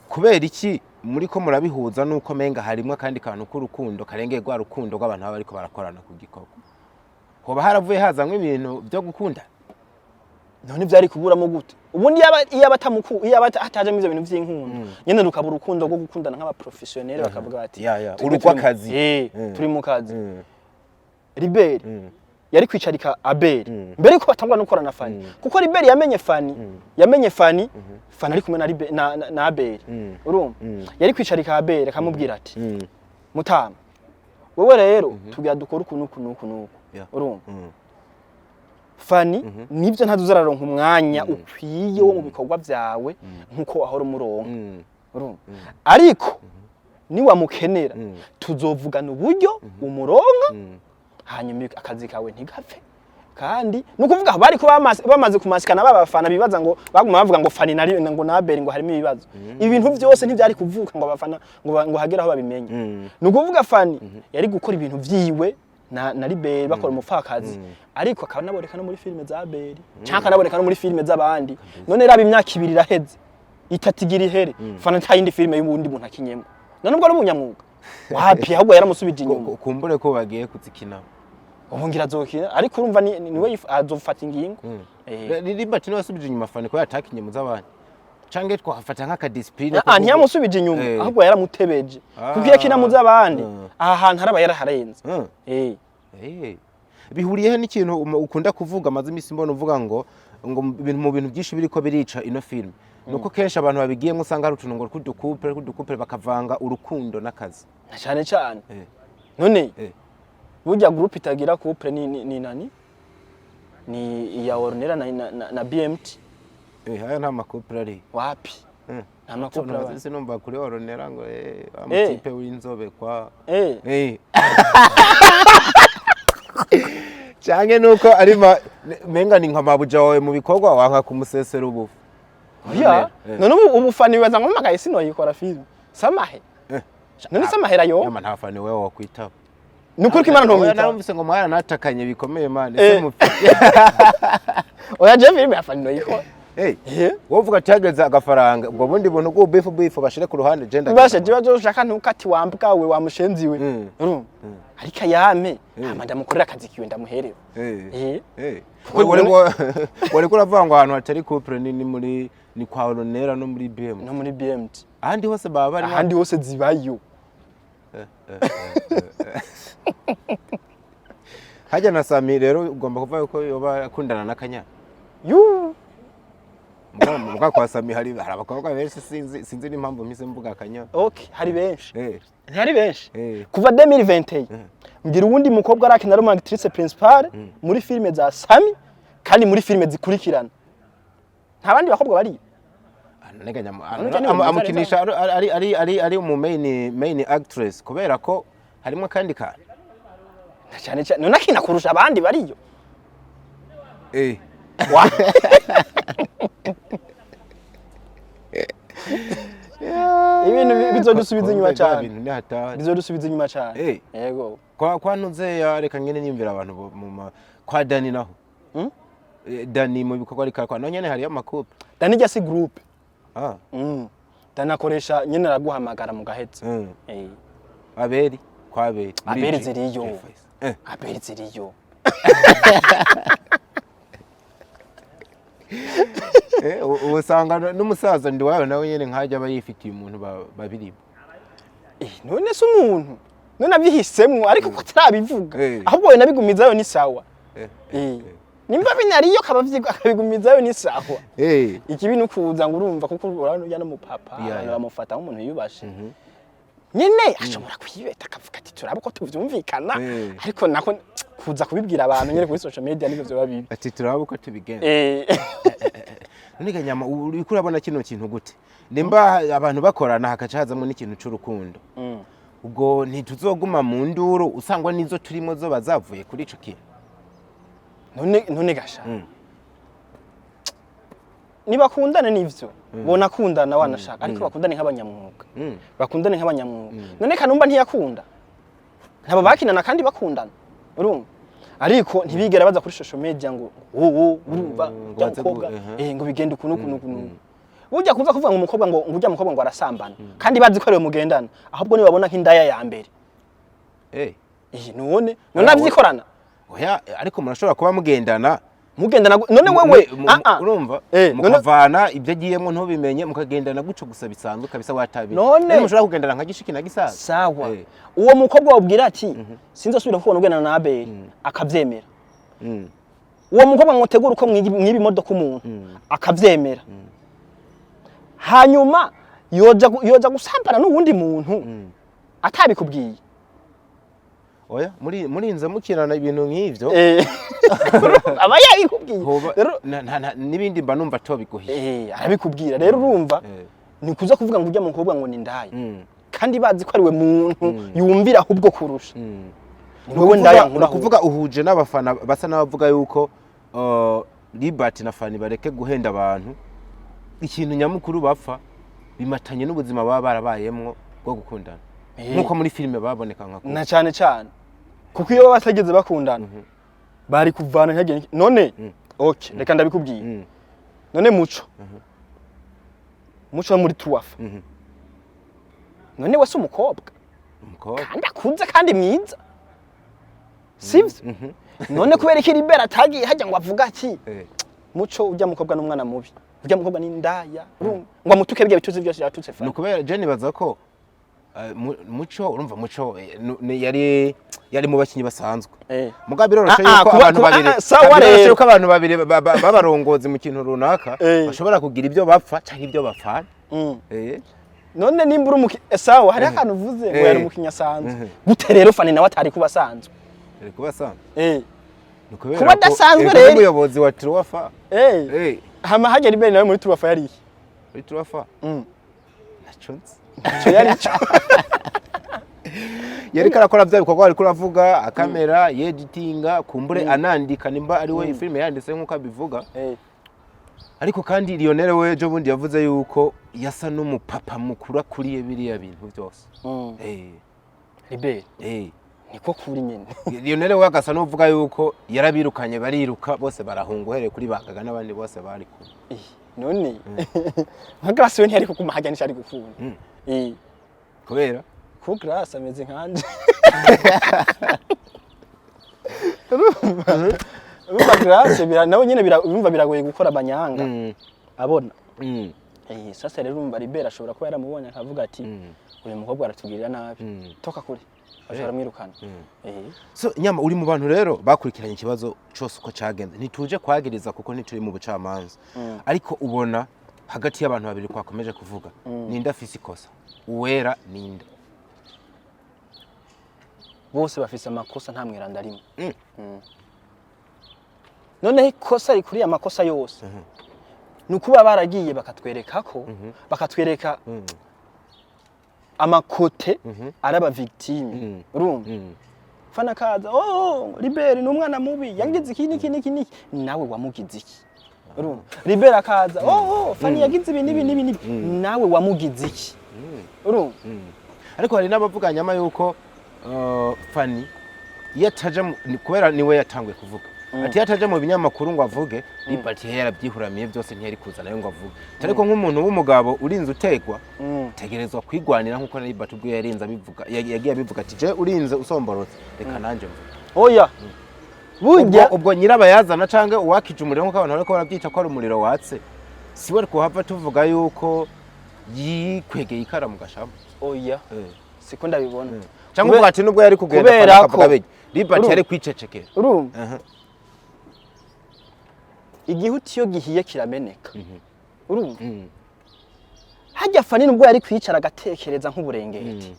Kubera iki muri ko murabihuza nuko menga harimwo akandi kantu k'urukundo karengeye rwa rukundo rw'abantu baba bariko barakorana ku gikorwa? Hoba haravuye hazamwo ibintu byo gukunda? None vyari kuburamo gute? Ubundi yaba iyo abatamuku iyo atajemo ivyo bintu vy'inkundo nyene, rukaba urukundo rwo gukundana nk'aba professionnel, bakavuga bati: Ya. "Twebwe Urugw'akazi. Turi mu kazi." Riberi yari kwicarika Abeli mbere yuko batangura no gukorana na Fani, kuko Riberi yamenye Fani, Fani ari kumwe na, Ribe, na Abeli. Urumva, yari kwicarika Abeli akamubwira ati: "Mutama, wewe rero tugira dukora uku nuku nuku nuku." Urumva, Fani nibyo ntazuza araronka umwanya ukwiye wo mu bikorwa byawe nkuko wahora umuronka. Urumva, ariko niwamukenera tuzovugana uburyo umuronka, hanyuma akazi kawe ntigapfe. Kandi ni ukuvuga bari ko bamaze kumasikana ba bafana bibaza ngo baguma bavuga ngo Fani nari ngo na Abeli ngo harimo ibibazo. Ibintu byose ntibyari kuvuka ngo abafana ngo hagere aho babimenye. Ni ukuvuga Fani yari gukora ibintu vyiwe na Riberi, bakora Umupfakazi, ariko akaba anaboneka no muri filime za Abeli cyangwa akanaboneka no muri filime z'abandi. None raba, imyaka 2 iraheze, 3 igira ihere, Fani nta yindi filime y'uwundi muntu akinyemo. None ubwo ari ubunyamwuga? Wapi, ahubwo yaramusubije inyuma. Kumbure ko bagiye kuzikina. Ubu ngira azokina, ariko urumva niwe azofata ingingo. Libert niwe wasubije inyuma Fani ko yatakinye mu z'abandi, canke twafata nk'aka discipline? Ah, ntiyamusubije inyuma, ahubwo yaramutebeje, kuko iyo akina mu z'abandi aha hantu araba yaraharenze. Bihuriye he n'ikintu ukunda kuvuga, amaze iminsi mbona uvuga ngo mu bintu byinshi biriko birica ino film nuko kenshi abantu babigiyemo usanga hari utuntu ngo tw'udukupure bakavanga urukundo n'akazi? Na cyane cyane. None burya groupe itagira couple ni nani? Ni iya Ornella na BMT. Haya nta ma couple ari. Wapi, nta ma couple aba. Namaze numva kuri Ornella ngo wa mutipe w'inzobe kwa Canke nuko ari menga ni nka mabuja wawe mu bikorwa, wanka kumusesera ubufu. Oya. None ubu Fani wibaza ngo mpamagaye sinoyikora film? Samahe. None samahera yo? Nyama nta Fani wewe wakwitaba. Ni ukuri ko Imana Oya, ntomwitaba. narumvise ngo mwaranatakanye bikomeye, man. Ese mufite Oya, je filime ya Fani noyikora. Eh? Wovuga ati hageze agafaranga, ubwo bundi buntu bw'ubifu bifu bashire ku ruhande, je Basha jiba ushaka ntukati wambwa we wamushenzi we. Urumva, ariko ayame, hama ndamukorera akazi kiwe, ndamuhereza. Wari uravuga ngo ahantu hatari couple ni muri ni kwa Ronera no muri BM. No muri BMT. Ahandi hose baba bari. Ahandi hose zibayo. Hajya na Sami rero ugomba kuvuga yuko yoba akundana n'akanya. Yu. Muga kwa Sami hari abakobwa benshi, sinzi n'impamvu mpise mvuga akanya. Okay, hari benshi. Ntihari benshi. Kuva 2021, mbwira uwundi mukobwa arakina ari umu actrice principale muri filime za Sami, kandi muri filime zikurikirana nta bandi bakobwa bariyo. Nega None ni mwiza. Amukinisha ari umu main actress kubera ko harimo akandi kantu. Na cyane cyane none akina kurusha abandi bariyo. Ibintu bizodusubiza inyuma cyane. Ibintu ni hatari. Bizodusubiza inyuma cyane. Yego. Kwa ntuze ya reka ngene niyumvira abantu kwa Dani naho. Dani mu bikorwa ariko arakora naho nyene hariyo ama couple. Dani ijya si groupe. Ah. Dani akoresha nyene, araguhamagara mu gahetse. Aberi kwa Aberi muri Aberi G- ziriyo. G5. Aberi ziriyo. Ubu usanga n'umusaza ndi wawe nawe nyene nkajya aba yifitiye umuntu babiri. None se umuntu none abihisemwo, ariko ko atarabivuga, ahubwo we nabigumizayo ni sawa. Nimba binariyo akabigumizayo ni sawa. Ikibi ni ukuza ngo urumva, kuko urabona urya n'umupapa, abantu bamufata nk'umuntu yiyubashe nyene, ashobora kwibeta akavuga ati turabe ko tuvyumvikana. Ariko nako kuza kubibwira abantu nyene kuri social media nivyo vyoba bibi. Ati turaba uko tubigenza. None Kanyama, uriko urabona kino kintu gute, nimba abantu bakorana hakaca hazamwo n'ikintu c'urukundo, ubwo ntituzoguma mu nduru usangwa n'izo turimo zo bazavuye kuri ico kintu? None gasha, nibakundane nivyo, bonakundana wanashaka, ariko bakundane nk'abanyamwuga. Bakundane nk'abanyamwuga. None Kanumba ntiyakunda ntabo bakinana kandi bakundana, urumva, ariko ntibigera baza kuri social media ngo wowo urumva ngo ujya baze mukobwa ngo bigende ukuntu ukuntu ukuntu. Burya kuza kuvuga ngo umukobwa ngo ujya mukobwa ngo arasambana kandi bazi ko ariwe mugendana, ahubwo nibabona nk'indaya ya mbere. None avyikorana. Oya, ariko murashobora kuba mugendana. Mugendana none wewe ah, ah. Urumva, none mukavana ibyo agiyemo ntubimenye, mukagendana gutyo gusa bisanzwe kabisa watabiye. None- Mushobora kugendana nka gishiki na gisaza. Sawa. Uwo mukobwa wabwira ati sinzosubira kukubona ugendana na Abeli, akavyemera. Uwo mukobwa ngo tegura uko mwiba imodoka umuntu, akavyemera. Hanyuma yoja gusambana n'uwundi muntu atabikubwiye? Oya, muri murinze mukirana ibintu nk'ivyo. Aba yabikubwiye. Rero n'ibindi mba numva tobiguhiye. Arabikubwira rero, urumva, ni kuza kuvuga ngo ujya mukobwa ngo ni ndaya kandi bazi ko ari we muntu yumvira ahubwo kurusha. Ni wowe ndaya Ni nkura. ukuvuga uhuje n'abafana basa n'abavuga yuko Libert na Fanny bareke guhenda abantu. Ikintu nyamukuru bapfa bimatanye n'ubuzima baba barabayemwo bwo gukundana, nk'uko muri filime baboneka nka Na cyane cyane kuko iyo baba batigeze bakundana bari kuvana ntihagire none. Okay, reka ndabikubwiye. None Muco wo muri tuwafa, none we si umukobwa? Umukobwa. Kandi akunze kandi mwiza, sivyo? None kubera iki Libera atagiye hajya ngo avuga ati Muco, ujya mukobwa n'umwana mubi, ujya mukobwa n'indaya, urumva, ngo amutuke bya bituzi byose yatutse Ni fa? ukubera je nibaza ko Muco, urumva, Muco yari mu bakinyi basanzwe. Mugabo biroroshe Ah, ah, yuko abantu babiri sawa biroroshe rero. yuko abantu babiri b'abarongozi mu kintu runaka bashobora kugira ibyo bapfa canke ibyo bapfana. None nimba uri sawa, hariho akantu uvuze ngo yari umukinyi asanzwe. Gute rero Fani nawe atari kuba asanzwe? Yari kuba asanzwe. Ni ukubera Kuba ko adasanzwe yari rero. umuyobozi wa Truwafa. Hama hagera imbere nawe muri tuwafa yari iki? Muri Truwafa naco nzi. Ico yari ico. Yariko arakora vya bikorwa ariko uravuga, akamera yeditinga, kumbure anandika nimba ari we filime yanditse nk'uko abivuga. Ariko kandi Lionel we ejo bundi yavuze yuko yasa n'umupapa mukuru akuriye biriya bintu byose. Libere niko kuri nyene. Lionel we agasa n'uvuga yuko yarabirukanye, bariruka bose barahunga, uhereye kuri Bagaga n'abandi bose bari kumwe. None nka Grace we ntiyari kuguma hajya, ntiyari gukunda. Kubera? Ko Grace ameze nkanje. Urumva Grace nawe nyene urumva biragoye gukora amanyanga abona. Sasa rero urumva Libera ashobora kuba yaramubonye akavuga ati: "Uyu mukobwa aratugirira nabi, toka kure." Ashobora mwirukana. So nyama, uri mu bantu rero bakurikiranye ikibazo cose uko cagenze. Ntituje kwagiriza kuko ntituri mu bucamanza, ariko ubona hagati y'abantu babiri twakomeje kuvuga, ninde afise ikosa? Uwera ninde? Bose bafise amakosa, nta mweranda rimwe. Noneho ikosa rikuriye amakosa yose ni ukuba baragiye bakatwereka ko bakatwereka amakote ari aba victime. Urumva fana kaza: "Oh, Liberi ni umwana mubi, yagize iki niki niki niki." Nawe wamugize iki? Urumva Liberi akaza: Oh, Fani yagize ibi nibi nibi nibi." Nawe wamugize iki? Urumva? Ariko hari n'abavuga nyama yuko Fani iyo ataja kubera niwe yatanguye kuvuga, ati iyo ataja mu binyamakuru ngo avuge, Liberty yarabyihuramiye byose, ntiyari kuza nayo ngo avuge. Ariko nk'umuntu w'umugabo urinze utegwa, tegerezwa kwigwanira, nk'uko na Liberty ubwo yarinze abivuga, yagiye abivuga ati: "Je urinze usomborotse, reka nanje mvuge." Oya, burya Ubwo nyirabayazana canke uwakije umuriro, nk'uko abantu bariko barabyita ko ari umuriro watse, siwe kuhava tuvuga yuko yikwegeye ikara mu gashamba? Oya, siko ndabibona. Cyangwa uvuga ati nubwo yari kugenda Kubera Fani akavuga ko- bijya, Liberty yari kwicecekera? Urumva, Aha. igihuti iyo gihiye kirameneka. Urumva, hajya Fani nubwo yari kwicara agatekereza nk'uburengeti,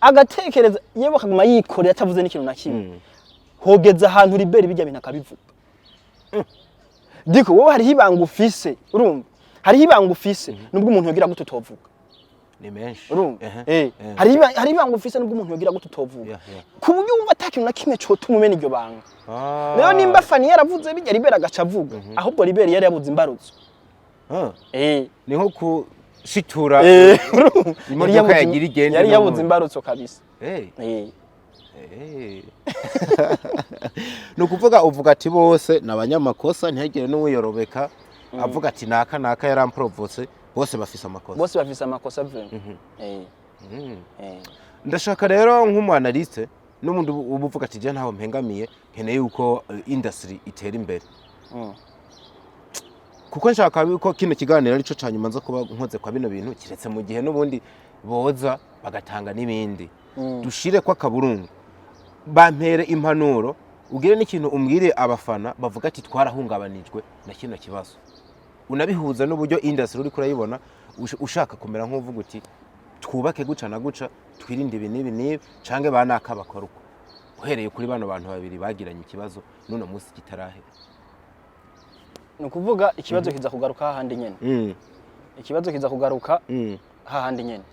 agatekereza yewe akaguma yikorera atavuze n'ikintu na kimwe, hogeza ahantu Liberi bijya bintu akabivuga. Diko wowe hariho ibanga ufise. Urumva, hariho ibanga ufise nubwo umuntu yogira gute utovuga. Ni menshi. Urumva? Ehe. Hariho ibanga ufise nubwo umuntu yogira gute utovuga, ku buryo wumva ata kintu na kimwe cotuma umena iryo banga. Rero nimba Fani yaravuze bijya, Liberi agaca avuga, ahubwo Liberi yari yabuze imbarutso. Ni nko kushitura Urumva? imodoka Yari yabuze- yagira igende yari yabuze n'ubundi. imbarutso kabisa. Ni ukuvuga uvuga ati bose ni abanyamakosa, ntihagire n'uwiyorobeka avuga ati naka naka yaramprovotse. Bose bafise amakosa. Bose bafise amakosa vraiment. Ndashaka rero nk'umu analyste n'ubundi uba uvuga ati je ntaho mpengamiye, nkeneye yuko industry itera imbere, kuko nshaka yuko kino kiganiro arico ca nyuma nza kuba nkoze kwa bino bintu, kiretse mu gihe n'ubundi boza bagatanga n'ibindi. Dushire ko akaburungu, bampere impanuro, ugire n'ikintu umbwire abafana bavuga ati twarahungabanijwe na kino kibazo, unabihuza n'uburyo industry uriko urayibona, ushaka kumera nk'uvuga uti twubake guca na guca, twirinde ibi n'ibi n'ibi, canke banaka bakora uko, uhereye kuri bano bantu babiri bagiranye ikibazo n'uno munsi kitarahera. Ni ukuvuga ikibazo kiza kugaruka hahandi nyene. Ikibazo kiza kugaruka hahandi nyene.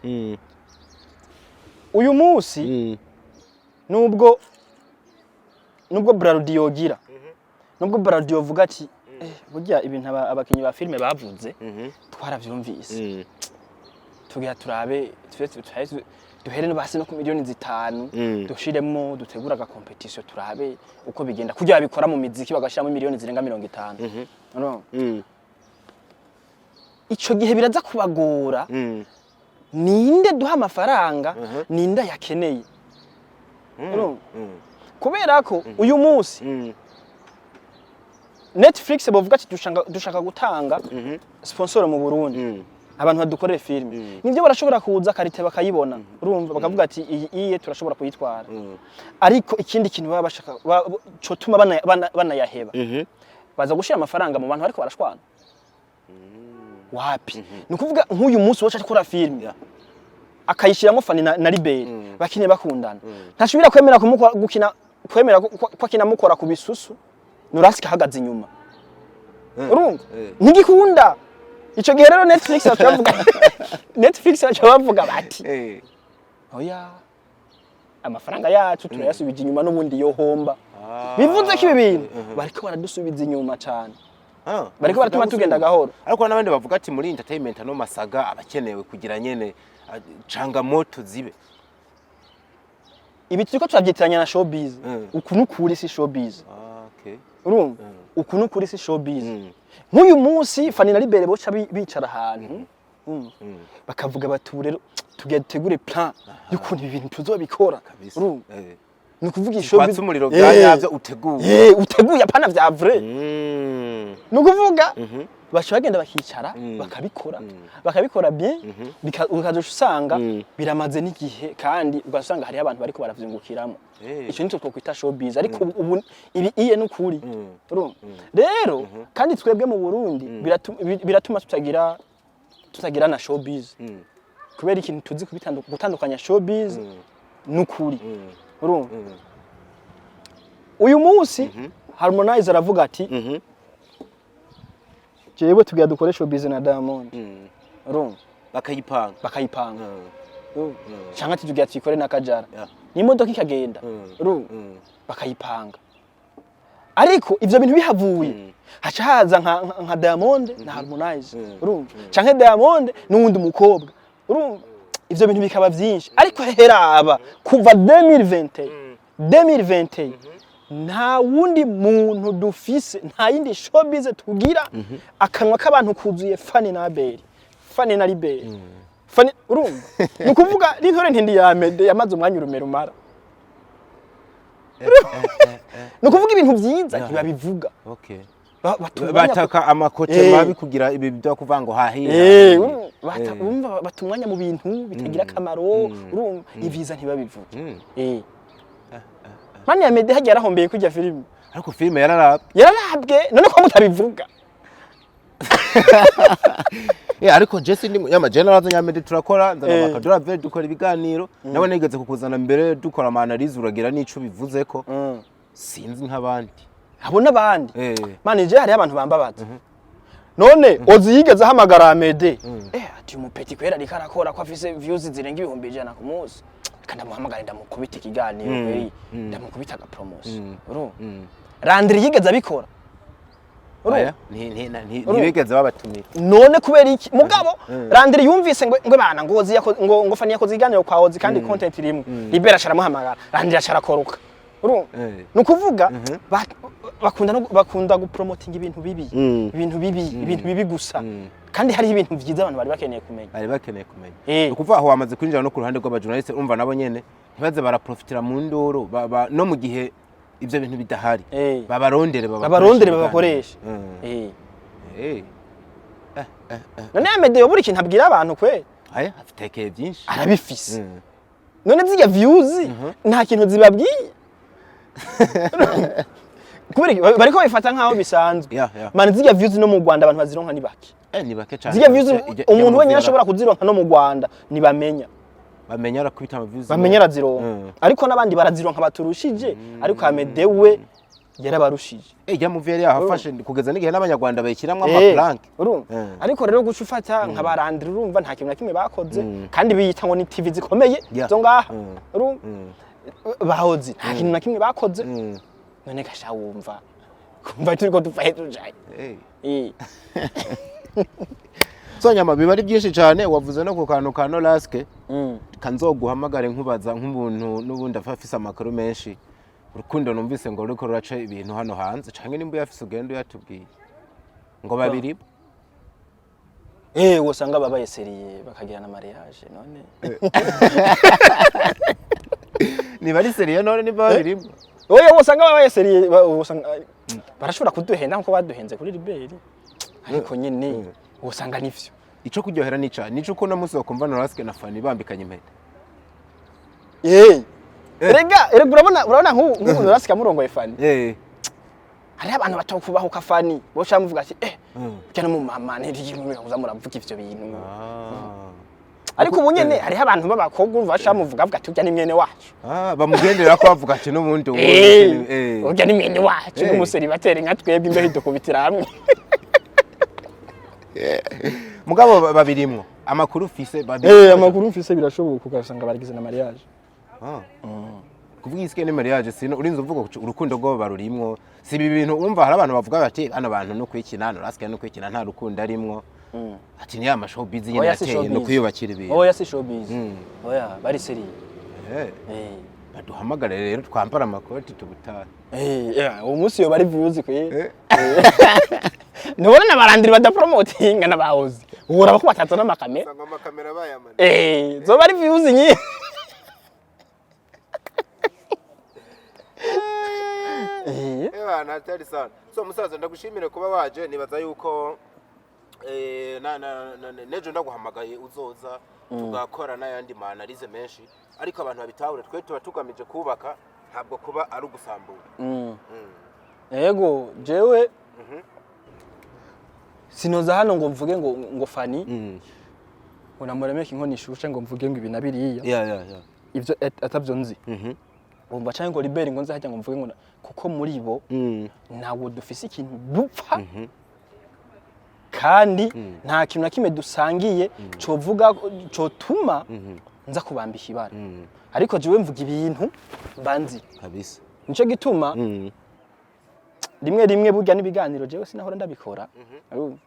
Uyu munsi, nubwo Brarudi yogira, nubwo Brarudi yovuga ati: "Burya ibintu abakinyi ba filime bavuze twaravyumvise, tugira turabe duhere no basi no ku miliyoni 5, dushiremo dutegura aga competition, turabe uko bigenda," kugira babikora mu miziki bagashiramo miliyoni zirenga 50. Urumva? Ico gihe biraza kubagora. Ninde duha amafaranga? Ninde ayakeneye? Urumva? Kubera ko uyu munsi Netflix bavuga ati dushaka gutanga sponsor mu Burundi, abantu badukorere filime, nivyo barashobora kuza qualité bakayibona. Urumva, bakavuga ati iyi iye turashobora kuyitwara. Ariko ikindi kintu baba bashaka cotuma banayaheba, baza gushira amafaranga mu bantu bariko barashwana? Wapi. Ni ukuvuga nk'uyu munsi wacu akora filime, akayishyiramo Fani na Liberi, bakine bakundana, ntashobora kwemera kumukora gukina, kwemera ko akina amukora ku bisusu, Nurasika ahagaze inyuma. Urumva, ntigikunda. Ico gihe rero Netflix baca bavuga bati: "Oya, amafaranga yacu turayasubije inyuma." N'ubundi yohomba. Bivuze ko ibi bintu bariko baradusubiza inyuma cane, bariko baratuma tugenda gahoro. Ariko n'abandi bavuga ati muri entertainment ano masaga abakenewe kugira nyene changamoto zibe. Ibi turiko turabyitiranya na showbiz. Uku nukuri si showbiz. Ah, okay. Urumva? Uku ni ukuri, si showbiz. Nk'uyu munsi Fanny na Libere boca bicara ahantu, bakavuga bati: "Ubu rero tugiye dutegure plan y'ukuntu ibi bintu tuzobikora." Kabisa. Urumva? Ni ukuvuga iyi Kwatsa showbiz umuriro bya nyabyo uteguye. Uteguye, apana vya vrai. Ni ukuvuga baca bagenda bakicara, bakabikora, bakabikora bien, ukazoca usanga biramaze n'igihe, kandi ugasanga hariho abantu bariko baravyungukiramo. Ico nico twokwita showbiz. Ariko ubu ibi iye n'ukuri. Urumva rero, kandi twebwe mu Burundi biratuma tutagira na showbiz, kubera ikintu tuzi gutandukanya showbiz n'ukuri. Urumva, uyu munsi Harmonize aravuga ati: "Jewe tugira dukore showbiz na Diamond." Urumva? Bakayipanga. Bakayipanga. Urumva? Canke ati: "Tugira tuyikore na Kajara." N'imodoka ikagenda. Urumva? Bakayipanga. Ariko ivyo bintu bihavuye, haca haza nka Diamond na Harmonize, urumva, canke Diamond n'uwundi mukobwa. Urumva, ivyo bintu bikaba vyinshi. Ariko heraba kuva 2021, 2021 nta wundi muntu dufise, nta yindi showbiz tugira. Akanwa k'abantu kuzuye Fanny na Abel, Fanny na Liberi, Fanny. Urumva, ni ukuvuga n'intore ntindi ya Mede yamaze umwanya urumera umara. Ni ukuvuga ibintu vyiza ntibabivuga. Bata umwanya Bataka amakote mabi kugira ibi byo kuvuga ngo hahira. Urumva, bata umwanya mu bintu bitagira akamaro. Urumva, ivyiza ntibabivuga. Mani ya Mede hagiye yarahombeye kurya filime. Ariko filime yararabwe. Yararabwe, none ko mutabivuga? Ariko je sindi yama je naraza Nyamede turakora, nzana bakadora ve dukora ibiganiro nawe nigeze kukuzana mbere, dukora ama analyse, uragira n'ico bivuze ko sinzi nk'abandi. Abo n'abandi. Mani, je hariho abantu bambabaza. None Ozi yigeze ahamagara Amede, ati: "Umupeti kwera ariko arakora, ko afise views zirenga 100,000 ku munsi, reka ndamuhamagare, ndamukubita ikiganiro kweri, ndamukubita aga promotion." Urumva, Landry yigeze abikora? Urumva? Oya, ntibigeze babatumira. None kubera iki? Mugabo Landry yumvise ngo bana ngo Ozi ngo Fanny yakoze ikiganiro kwa Ozi, kandi content rimwe Libera asharamuhamagara, Landry acarakoroka. Urumva? Ni ukuvuga bakunda bakunda gupromotinga ibintu bibi, ibintu bibi, ibintu bibi gusa, kandi hariho ibintu vyiza abantu bari bakeneye kumenya. Bari bakeneye kumenya. Ni ukuvuga aho wamaze kwinjira no ku ruhande rw'abajournaliste. Urumva, nabo nyene ntibaze baraprofitira mu nduru, no mu gihe ivyo bintu bidahari, babarondere, babakoreshe babarondere, ibiganiro. Babakoreshe. None Amede buri kintu abwira abantu kwe? Aya afitekeye byinshi. Arabifise. None zirya views nta kintu zibabwiye? Kubera iki? Bariko babifata nkaho bisanzwe. Mani, zirya views no mu Rwanda abantu bazironka ni bake. Ni bake cyane. Zirya views umuntu ijya wenyine ashobora kuzironka no mu Rwanda ntibamenya. Bamenya arakubita ama views. Bamenya arazironka. Ariko n'abandi barazironka baturushije, ariko Amede we yarabarushije. Ijya mu yari yahafashe kugeza n'igihe n'abanyarwanda bayishyiramo ama prank. Urumva? Ariko rero guca ufata nka barandira, urumva, nta kintu na kimwe bakoze, kandi biyita ngo ni TV zikomeye zo ngaha. Urumva, bahozi nta kintu na kimwe bakoze. None gasha wumva kumva turiko dupfa he tujaye? So nyama, biba ari byinshi cyane. Wavuze no ku kantu ka Noraske, kanzoguhamagare nkubaza nk'umuntu n'ubundi afa afise amakuru menshi. Urukundo numvise ngo ruriko ruraca ibintu hano hanze, canke nimba uyafise ugenda uyatubwiye, ngo babiri. Wosanga babaye sérieux, bakagira na mariage none. Niba ari sérieux none, nimba babirimo. Oya, wosanga babaye sérieux, wosanga barashobora kuduhenda nkuko baduhenze kuri Liberi, ariko nyene wosanga nivyo. Ico kuryohera nica nico uko uno munsi wakumva Noraske na Fanny bambikanye impeta. Erega urabona nk'ubu Norasike amurongoye Fanny, hariho abantu batokubahuka Fanny, boca bamuvuga ati: "Ujya no mu mama ntiriye kuza muravuga ivyo bintu." Ariko ubu nyene hariho abantu b'abakobwa, urumva, baca bamuvuga, bavuga ati: "Urya ni mwene wacu." Ah, bamugendera ko bavuga ati n'ubundi ubu "Urya ni mwene wacu, n'umuseribateri nka twebwe, imbeho idukubitira hamwe." Mugabo babirimwo amakuru ufise babiri. Amakuru mfise, birashoboka ugasanga baragize na mariage. Ah. Kuvuga isike ni mariage, sino urinze uvuga ko urukundo rwo barurimwo, si ibi bintu. Urumva, hari abantu bavuga bati hano bantu no kwikina, Noraske no kwikina, nta rukundo arimwo, ati ni ya ma showbiz nyene Oya, si yateye no showbiz. kwiyubakira ibintu. Oya, si showbiz. Oya, bari sérieux. Baduhamagare rero, twambara amakoti, tubutahe. Eh, uwo munsi yoba ari views kwe. Ntubona n'abarandiri badapromotinga n'abahozi, uraba ko bataza n'amakamera. Usanga amakamera bayamana. Eh, zoba ari views nyinshi. Eba hatari sana. So musaza, ndagushimire kuba waje. Nibaza yuko nejo ndaguhamagaye uzoza, tugakora n'ayandi ma analyse menshi, ariko abantu babitahure, twe tuba tugamije kubaka, ntabwo kuba ari ugusambura. Yego, jewe sinoza hano ngo mvuge ngo Fani ngo namuremeke inkono ishushe, ngo mvuge ngo ibi na biriya, yeah. ivyo atavyo nzi. Wumva, canke ngo Liberi, ngo nze hajya ngo mvuge ngo kuko muri bo ntabwo dufise ikintu dupfa, kandi nta kintu na kimwe dusangiye covuga cotuma nza kubambika ibara. Ariko jewe mvuga ibintu mbanzi. Kabisa. Nico gituma rimwe rimwe burya n'ibiganiro jewe sinahora ndabikora. Urumva?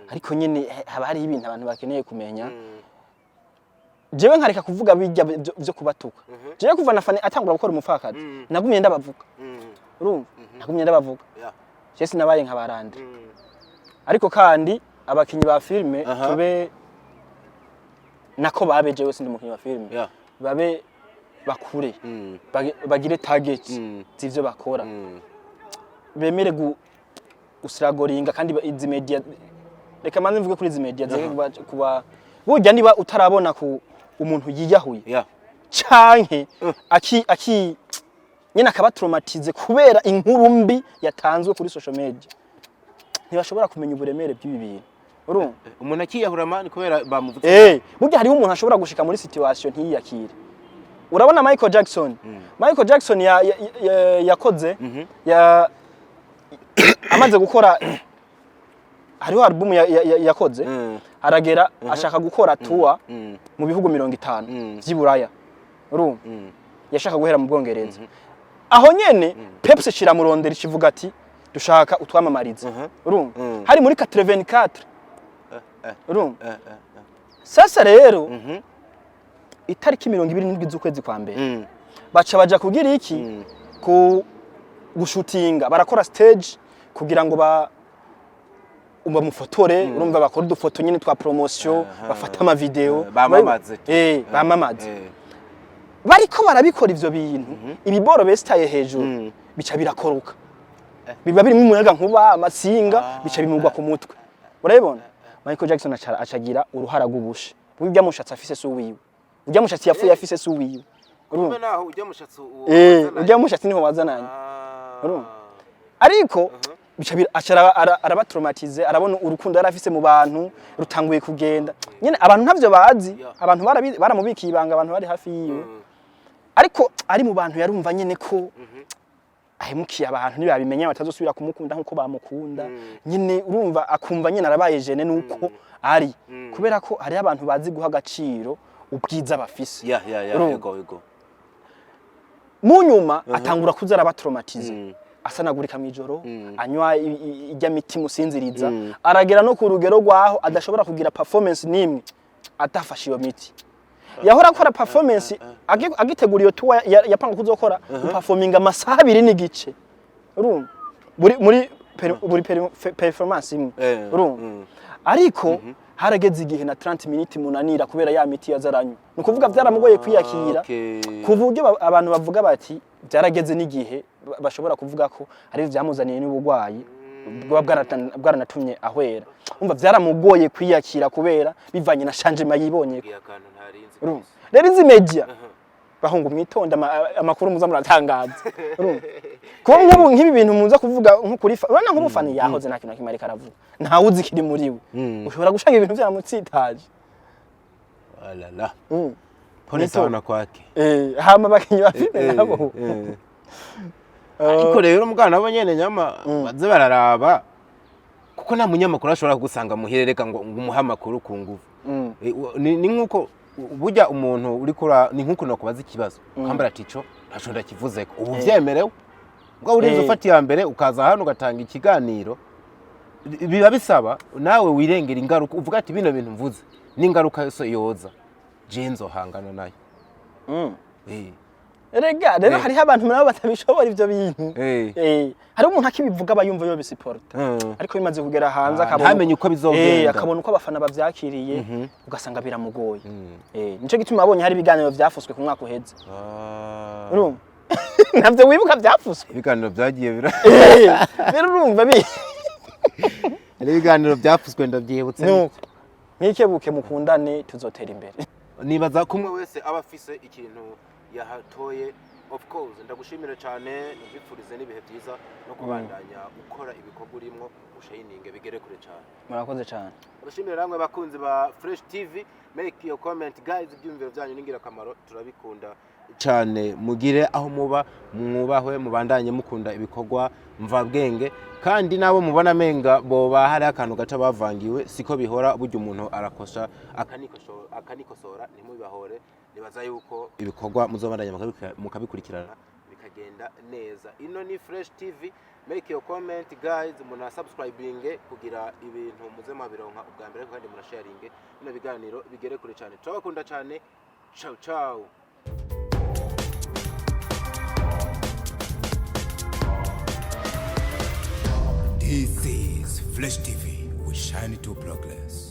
Ariko nyine haba hariho ibintu abantu bakeneye kumenya, jewe nkareka kuvuga bijya vyo kubatuka. Jewe kuva na Fani atangura gukora umupfakazi, nagumye ndabavuga. Urumva, nagumye ndabavuga. Je sinabaye nka barandre. Ariko kandi abakinyi ba filime tube nako babe, jewe sindi umukinyi wa filime, babe bakure, bagire target z'ivyo bakora, bemere gusiragoringa. Kandi izi media, reka manze mvuge kuri izi media zireke kuba burya niba utarabona ku umuntu yiyahuye canke aki nyine akaba traumatize kubera inkuru mbi yatanzwe kuri social media, ntibashobora kumenya uburemere bw'ibi bintu, urumva? Umuntu akiyahura man kubera bamuvutse. Eh, burya hariho umuntu ashobora gushika muri situation ntiyiyakire. Urabona Michael Jackson, Michael Jackson yakoze ya amaze gukora, hariho album yakoze, aragera ashaka gukora tour mu bihugu 50 vy'i Buraya, urumva? Yashaka guhera mu Bwongereza. Aho nyene Pepsi kiramurondera, ikivuga ati: "Dushaka utwamamarize." Urumva, hari muri 84, urumva? Sasa rero itariki 27 z'ukwezi kwa mbere baca baja kugira iki, ku gushutinga, barakora stage kugira ngo bamufotore, urumva, bakora udufoto nyine twa promotion, bafata ama video. Bamamaze tu. Eh, bamamaze. Bariko barabikora ivyo bintu, ibiboro besitaye hejuru bica birakoroka, biba birimo umuyaga nkuba, amasinga, bica bimugwa ku mutwe. Urabibona, Michael Jackson acagira uruhara rw'ubushe. Burya mushatsi afise si uwiwe, urya mushatsi yapfuye afise si uwiwe, urumva? Kumbe naho ujya mushatsi. Eh, urya mushatsi niho wazananye. Urumva? Ariko bica aca arabatraumatize, arabona urukundo yari afise mu bantu rutanguye kugenda nyene. Abantu ntavyo bazi. Abantu baramubikiye ibanga, abantu bari hafi yiwe. Ariko ari mu bantu yarumva nyene ko ahemukiye abantu, ntibabimenya batazosubira kumukunda nkuko bamukunda nyine. Urumva, akumva nyine arabaye gêné nuko ari, kubera ko hariho abantu bazi guha agaciro ubwiza bafise. Yeah. Urumva? Ego. Mu nyuma atangura kuza arabatraumatize, asanagurika mw'ijoro, anywa ijya miti musinziriza, aragera no ku rugero rwaho adashobora kugira performance n'imwe atafashe iyo miti. Yahora akora performance agitegura iyo tour, yapanga kuzokora guperforminga amasaha 2.5, urumva, buri muri buri performance imwe, urumva? Ariko harageze igihe na 30 minutes munanira kubera ya miti yazaranywa. Ni ukuvuga byaramugoye kwiyakira, ku buryo abantu bavuga bati byarageze n'igihe bashobora kuvuga ko ari byamuzaniye n'uburwayi bwaba bwaranatumye ahwera. Umva, byaramugoye kwiyakira kubera bivanye na changement yibonye. Mbwiye akantu ntarinzi. Urumva rero, izi media, bahungu, mwitonda amakuru muza muratangaza, urumva? Kuko nk'ubu nk'ibi bintu muza kuvuga nko kuri urabona nk'ubu Fani yahoze nta kintu na kimwe ariko aravuga, ntawe uzi kiri muri we, ushobora gushaka ibintu byaramutsitaje. Alala. Pole sana kwake. Eh, hama abakinyi ba filime nabo Ariko rero mugana nabo nyene nyama baze bararaba, kuko nta munyamakuru ashobora kugusanga muherereka ngo umuhe amakuru ku nguvu. Ni nkuko burya umuntu uri kura, ni nkuko nakubaza ikibazo ukambara ati ico ntaco ndakivuzeko, ubu vyemerewe ubwo urinze ufata iya mbere ukaza hano ugatanga ikiganiro, biba bisaba nawe wirengera ingaruka, uvuga ati bino bintu mvuze n'ingaruka yose yoza je nzohangana nayo. Erega rero hariho abantu nabo batabishobora ivyo bintu. Hariho umuntu akibivuga aba yumva yobisiporta, ariko bimaze kugera hanze akabona ntamenye uko bizogenda. Akabona uko abafana bavyakiriye, ugasanga biramugoye. Nico gituma abonye hari ibiganiro vyafuswe ku mwaka uheze. Urumva, navyo wibuka vyafuswe? Ibiganiro byagiye bira Rero urumva bi Hari ibiganiro byafuswe, ndabyibutse. Nuko mwikebuke, mukundane, tuzotera imbere. Nibaza ko umwe wese aba afise ikintu yahatoye. Of course, ndagushimira cyane, nkwifurize n'ibihe byiza no kubandanya ukora ibikorwa urimwo, ushayininge bigere kure cyane. Murakoze cyane. Abashimira namwe bakunzi ba Fresh TV. Make your comment, guys. Ibyumviro byanyu ni ingirakamaro, turabikunda cyane. Mugire aho muba mwubahwe, mubandanye mukunda ibikorwa mvabwenge, kandi nabo mubona amenga boba hari akantu gaca bavangiwe, siko bihora. Burya umuntu arakosa akanikosora, ntimubibahore. Nibaza yuko ibikorwa muzobandanya mukabikurikirana bikagenda neza. Ino ni Fresh TV. Make your comment, guys, muna subscribing kugira ibintu muze mwabironka ubwa mbere, kandi muna sharinge bino biganiro bigere kure cyane. Turabakunda cyane. Ciao ciao. This is Fresh TV. We shine to progress.